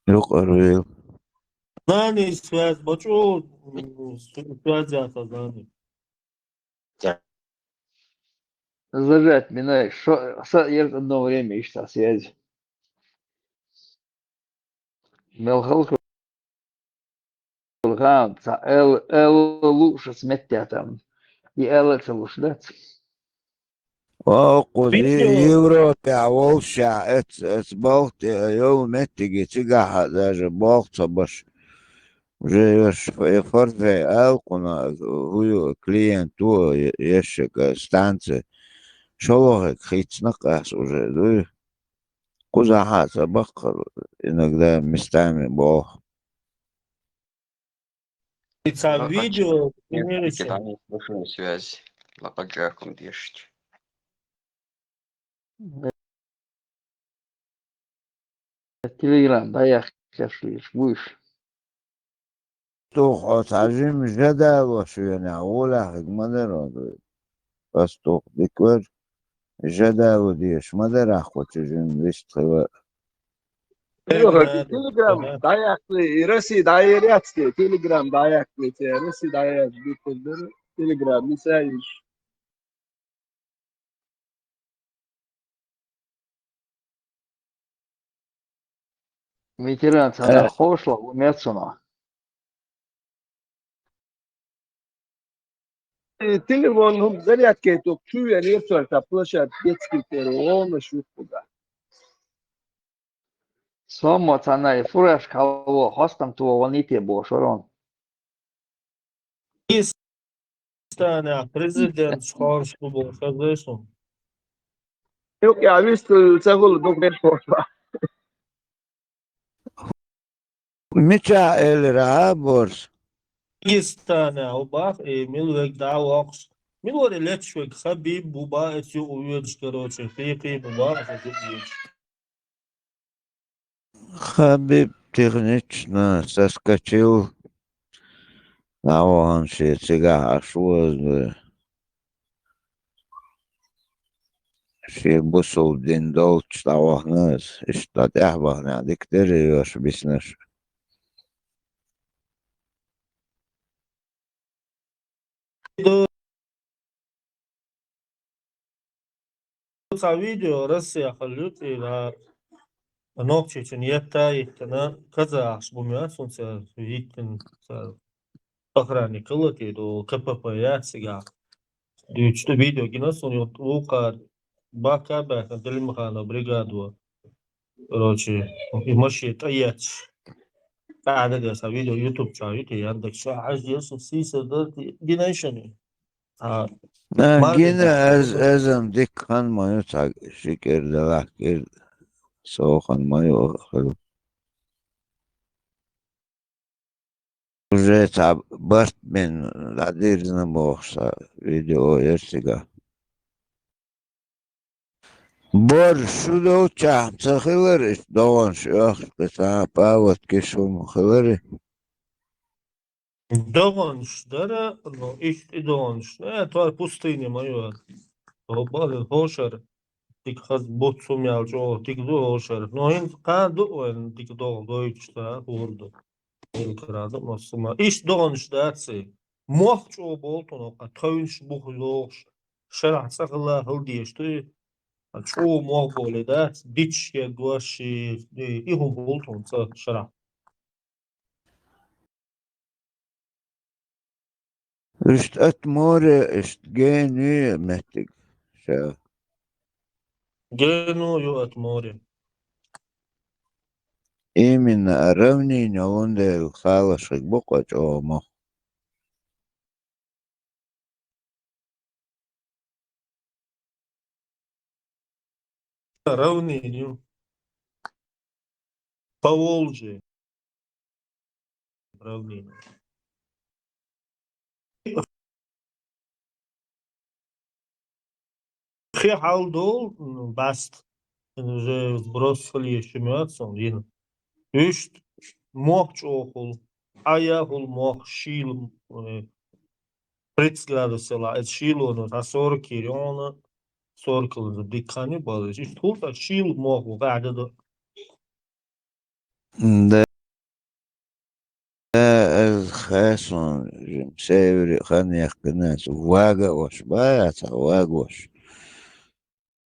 Юкъарвийла. Знание, связь, бачу, м, связь яха знание. Зажать, минай, шо, са, ерг одно время иштта связь. Мел халкъ хан, ца эл, эл луш ас меттехь там. И эл ца луш дац. Ва кхуза Европехь волуш ша эц, эц балхте йолу меттиге цигахь а даже болх ца баш. Уже еш ф-, форфе аьлла кхуна, хӀу ю клиент ву, е-, ешшага станция. ШолгӀа хӀег хийцна къас уже, дуй? Кхузахь а ца баккхар, иногда местами болх. И ца видео, примеры. Связь. Лападжакум дешить. Телеграм, да, я сейчас вижу, будешь? Тух, оцхьа жима жа далош венехь, гӀолехь хӀиг ма дара оцу. Ас тух дика вер. жадалу деш ма дарахь кху чу жин вистхила. Телеграм дӀаяккхале, и Россия дӀаер яц те, Телеграм дӀаяккхале, те, Россия дӀаяц битта дара, Телеграм, мисал йиш. Ветеран, цхьа Э. нах ховшалгӀа ву меццунах. Э, телефон хӀума зарядка ток чу вен ерцалла, ца площадь детский первый, ловна шутку, да. Сомма цхьана и фуражка хьалво, хостам ту вон ите бохуш вара он. Пакистанехь президенташ хоржуш бу бохуш хезай шуна? Юкъа вистхуьлу ца хуьлу дукха бехк. Мичахь элира а борс? Дагестанехь ву бах, и мила вега дӀа а воккхуш. Мила вара леташ вега Хабиб ву бах, эца юкъа воьдуш, короче, кхий-кхий бу бах, хаза ву воьдуш. Хабиб технично соскочил. ДӀавахана шен цигахь Ӏаш ву аса. Шен бусалба дин долчу дӀавахана аса. Иштта тӀаьхьа бахана дика дара, йош биснаш. Цхьа видео Россехь хьалуьйту, и нохчичун етта а йиттина, казахаш бу моьтту суна цара йиттина, цара охранник хилла те ду, К П П яц цигахь. Дуьйцуш ду видео гина суна, юкъа вукхара бахка а баьхкина, Делимханов бригадо. Короче, и машен тӀеетташ. ТӀаьхьа дагара сан видео YouTube чохь ю те, Яндекс чохь, хьажа деза, сийсара дара те, гина шуна. А, А, марвин гина, тӀехь. Аз, азам дика хан ма ю, цхьа ши кӀира делахь кӀира, сов хан ма ю, хила. Уже цхьа барт бен дӀадирзина бохуш сан видео яра цигахь. Бор шу долччахь ца хилар иштта догӀанаш оьхуш, кхин цхьа палаткаш хӀума хилари? ДогӀанаш дара, но иштта и догӀанаш, э, тхо пустыне ма ю. Хьо бахар хӀошара, дика хаза буц хӀума яьлла чӀогӀа дика ду хӀошара. Но хӀинца кхана ду вайн дика догӀа гойтуш, ца хӀора ду. Ил кара ду массо а. Иштта догӀанаш дац и. Мох чӀогӀа болу тхуна, кху тхевнаш буха йогӀуш, шарахь цӀа хила хила дезаш ду и. ЧӀогӀа мох боле дац, дича егош и, и хӀума болу тхуна цӀа шарахь. Иштта ат море, иштта генуй меттиг ша. Гену ю ат море. Именно а равнина гӀундел халашхиг бу кхо чӀогӀа мох. Равнина ю. Поволжье. Равнина. Кхин хьал долу, м, баста. Уже вброс хила езаш моьтту суна йина. Уьш мох чӀогӀа хуьлу. Хьан яхула мох шийла, э, тридцать градусала, иза шийлонаш, хьан сорок йийр ю хьуна, сорок дика хан ю баллаш. Иштта хуьлу, ткъа шийла мох ву, гӀаьда ду. Да, аз хасун, жим севри хан яхкина, вага ош, бая, ца вага ош.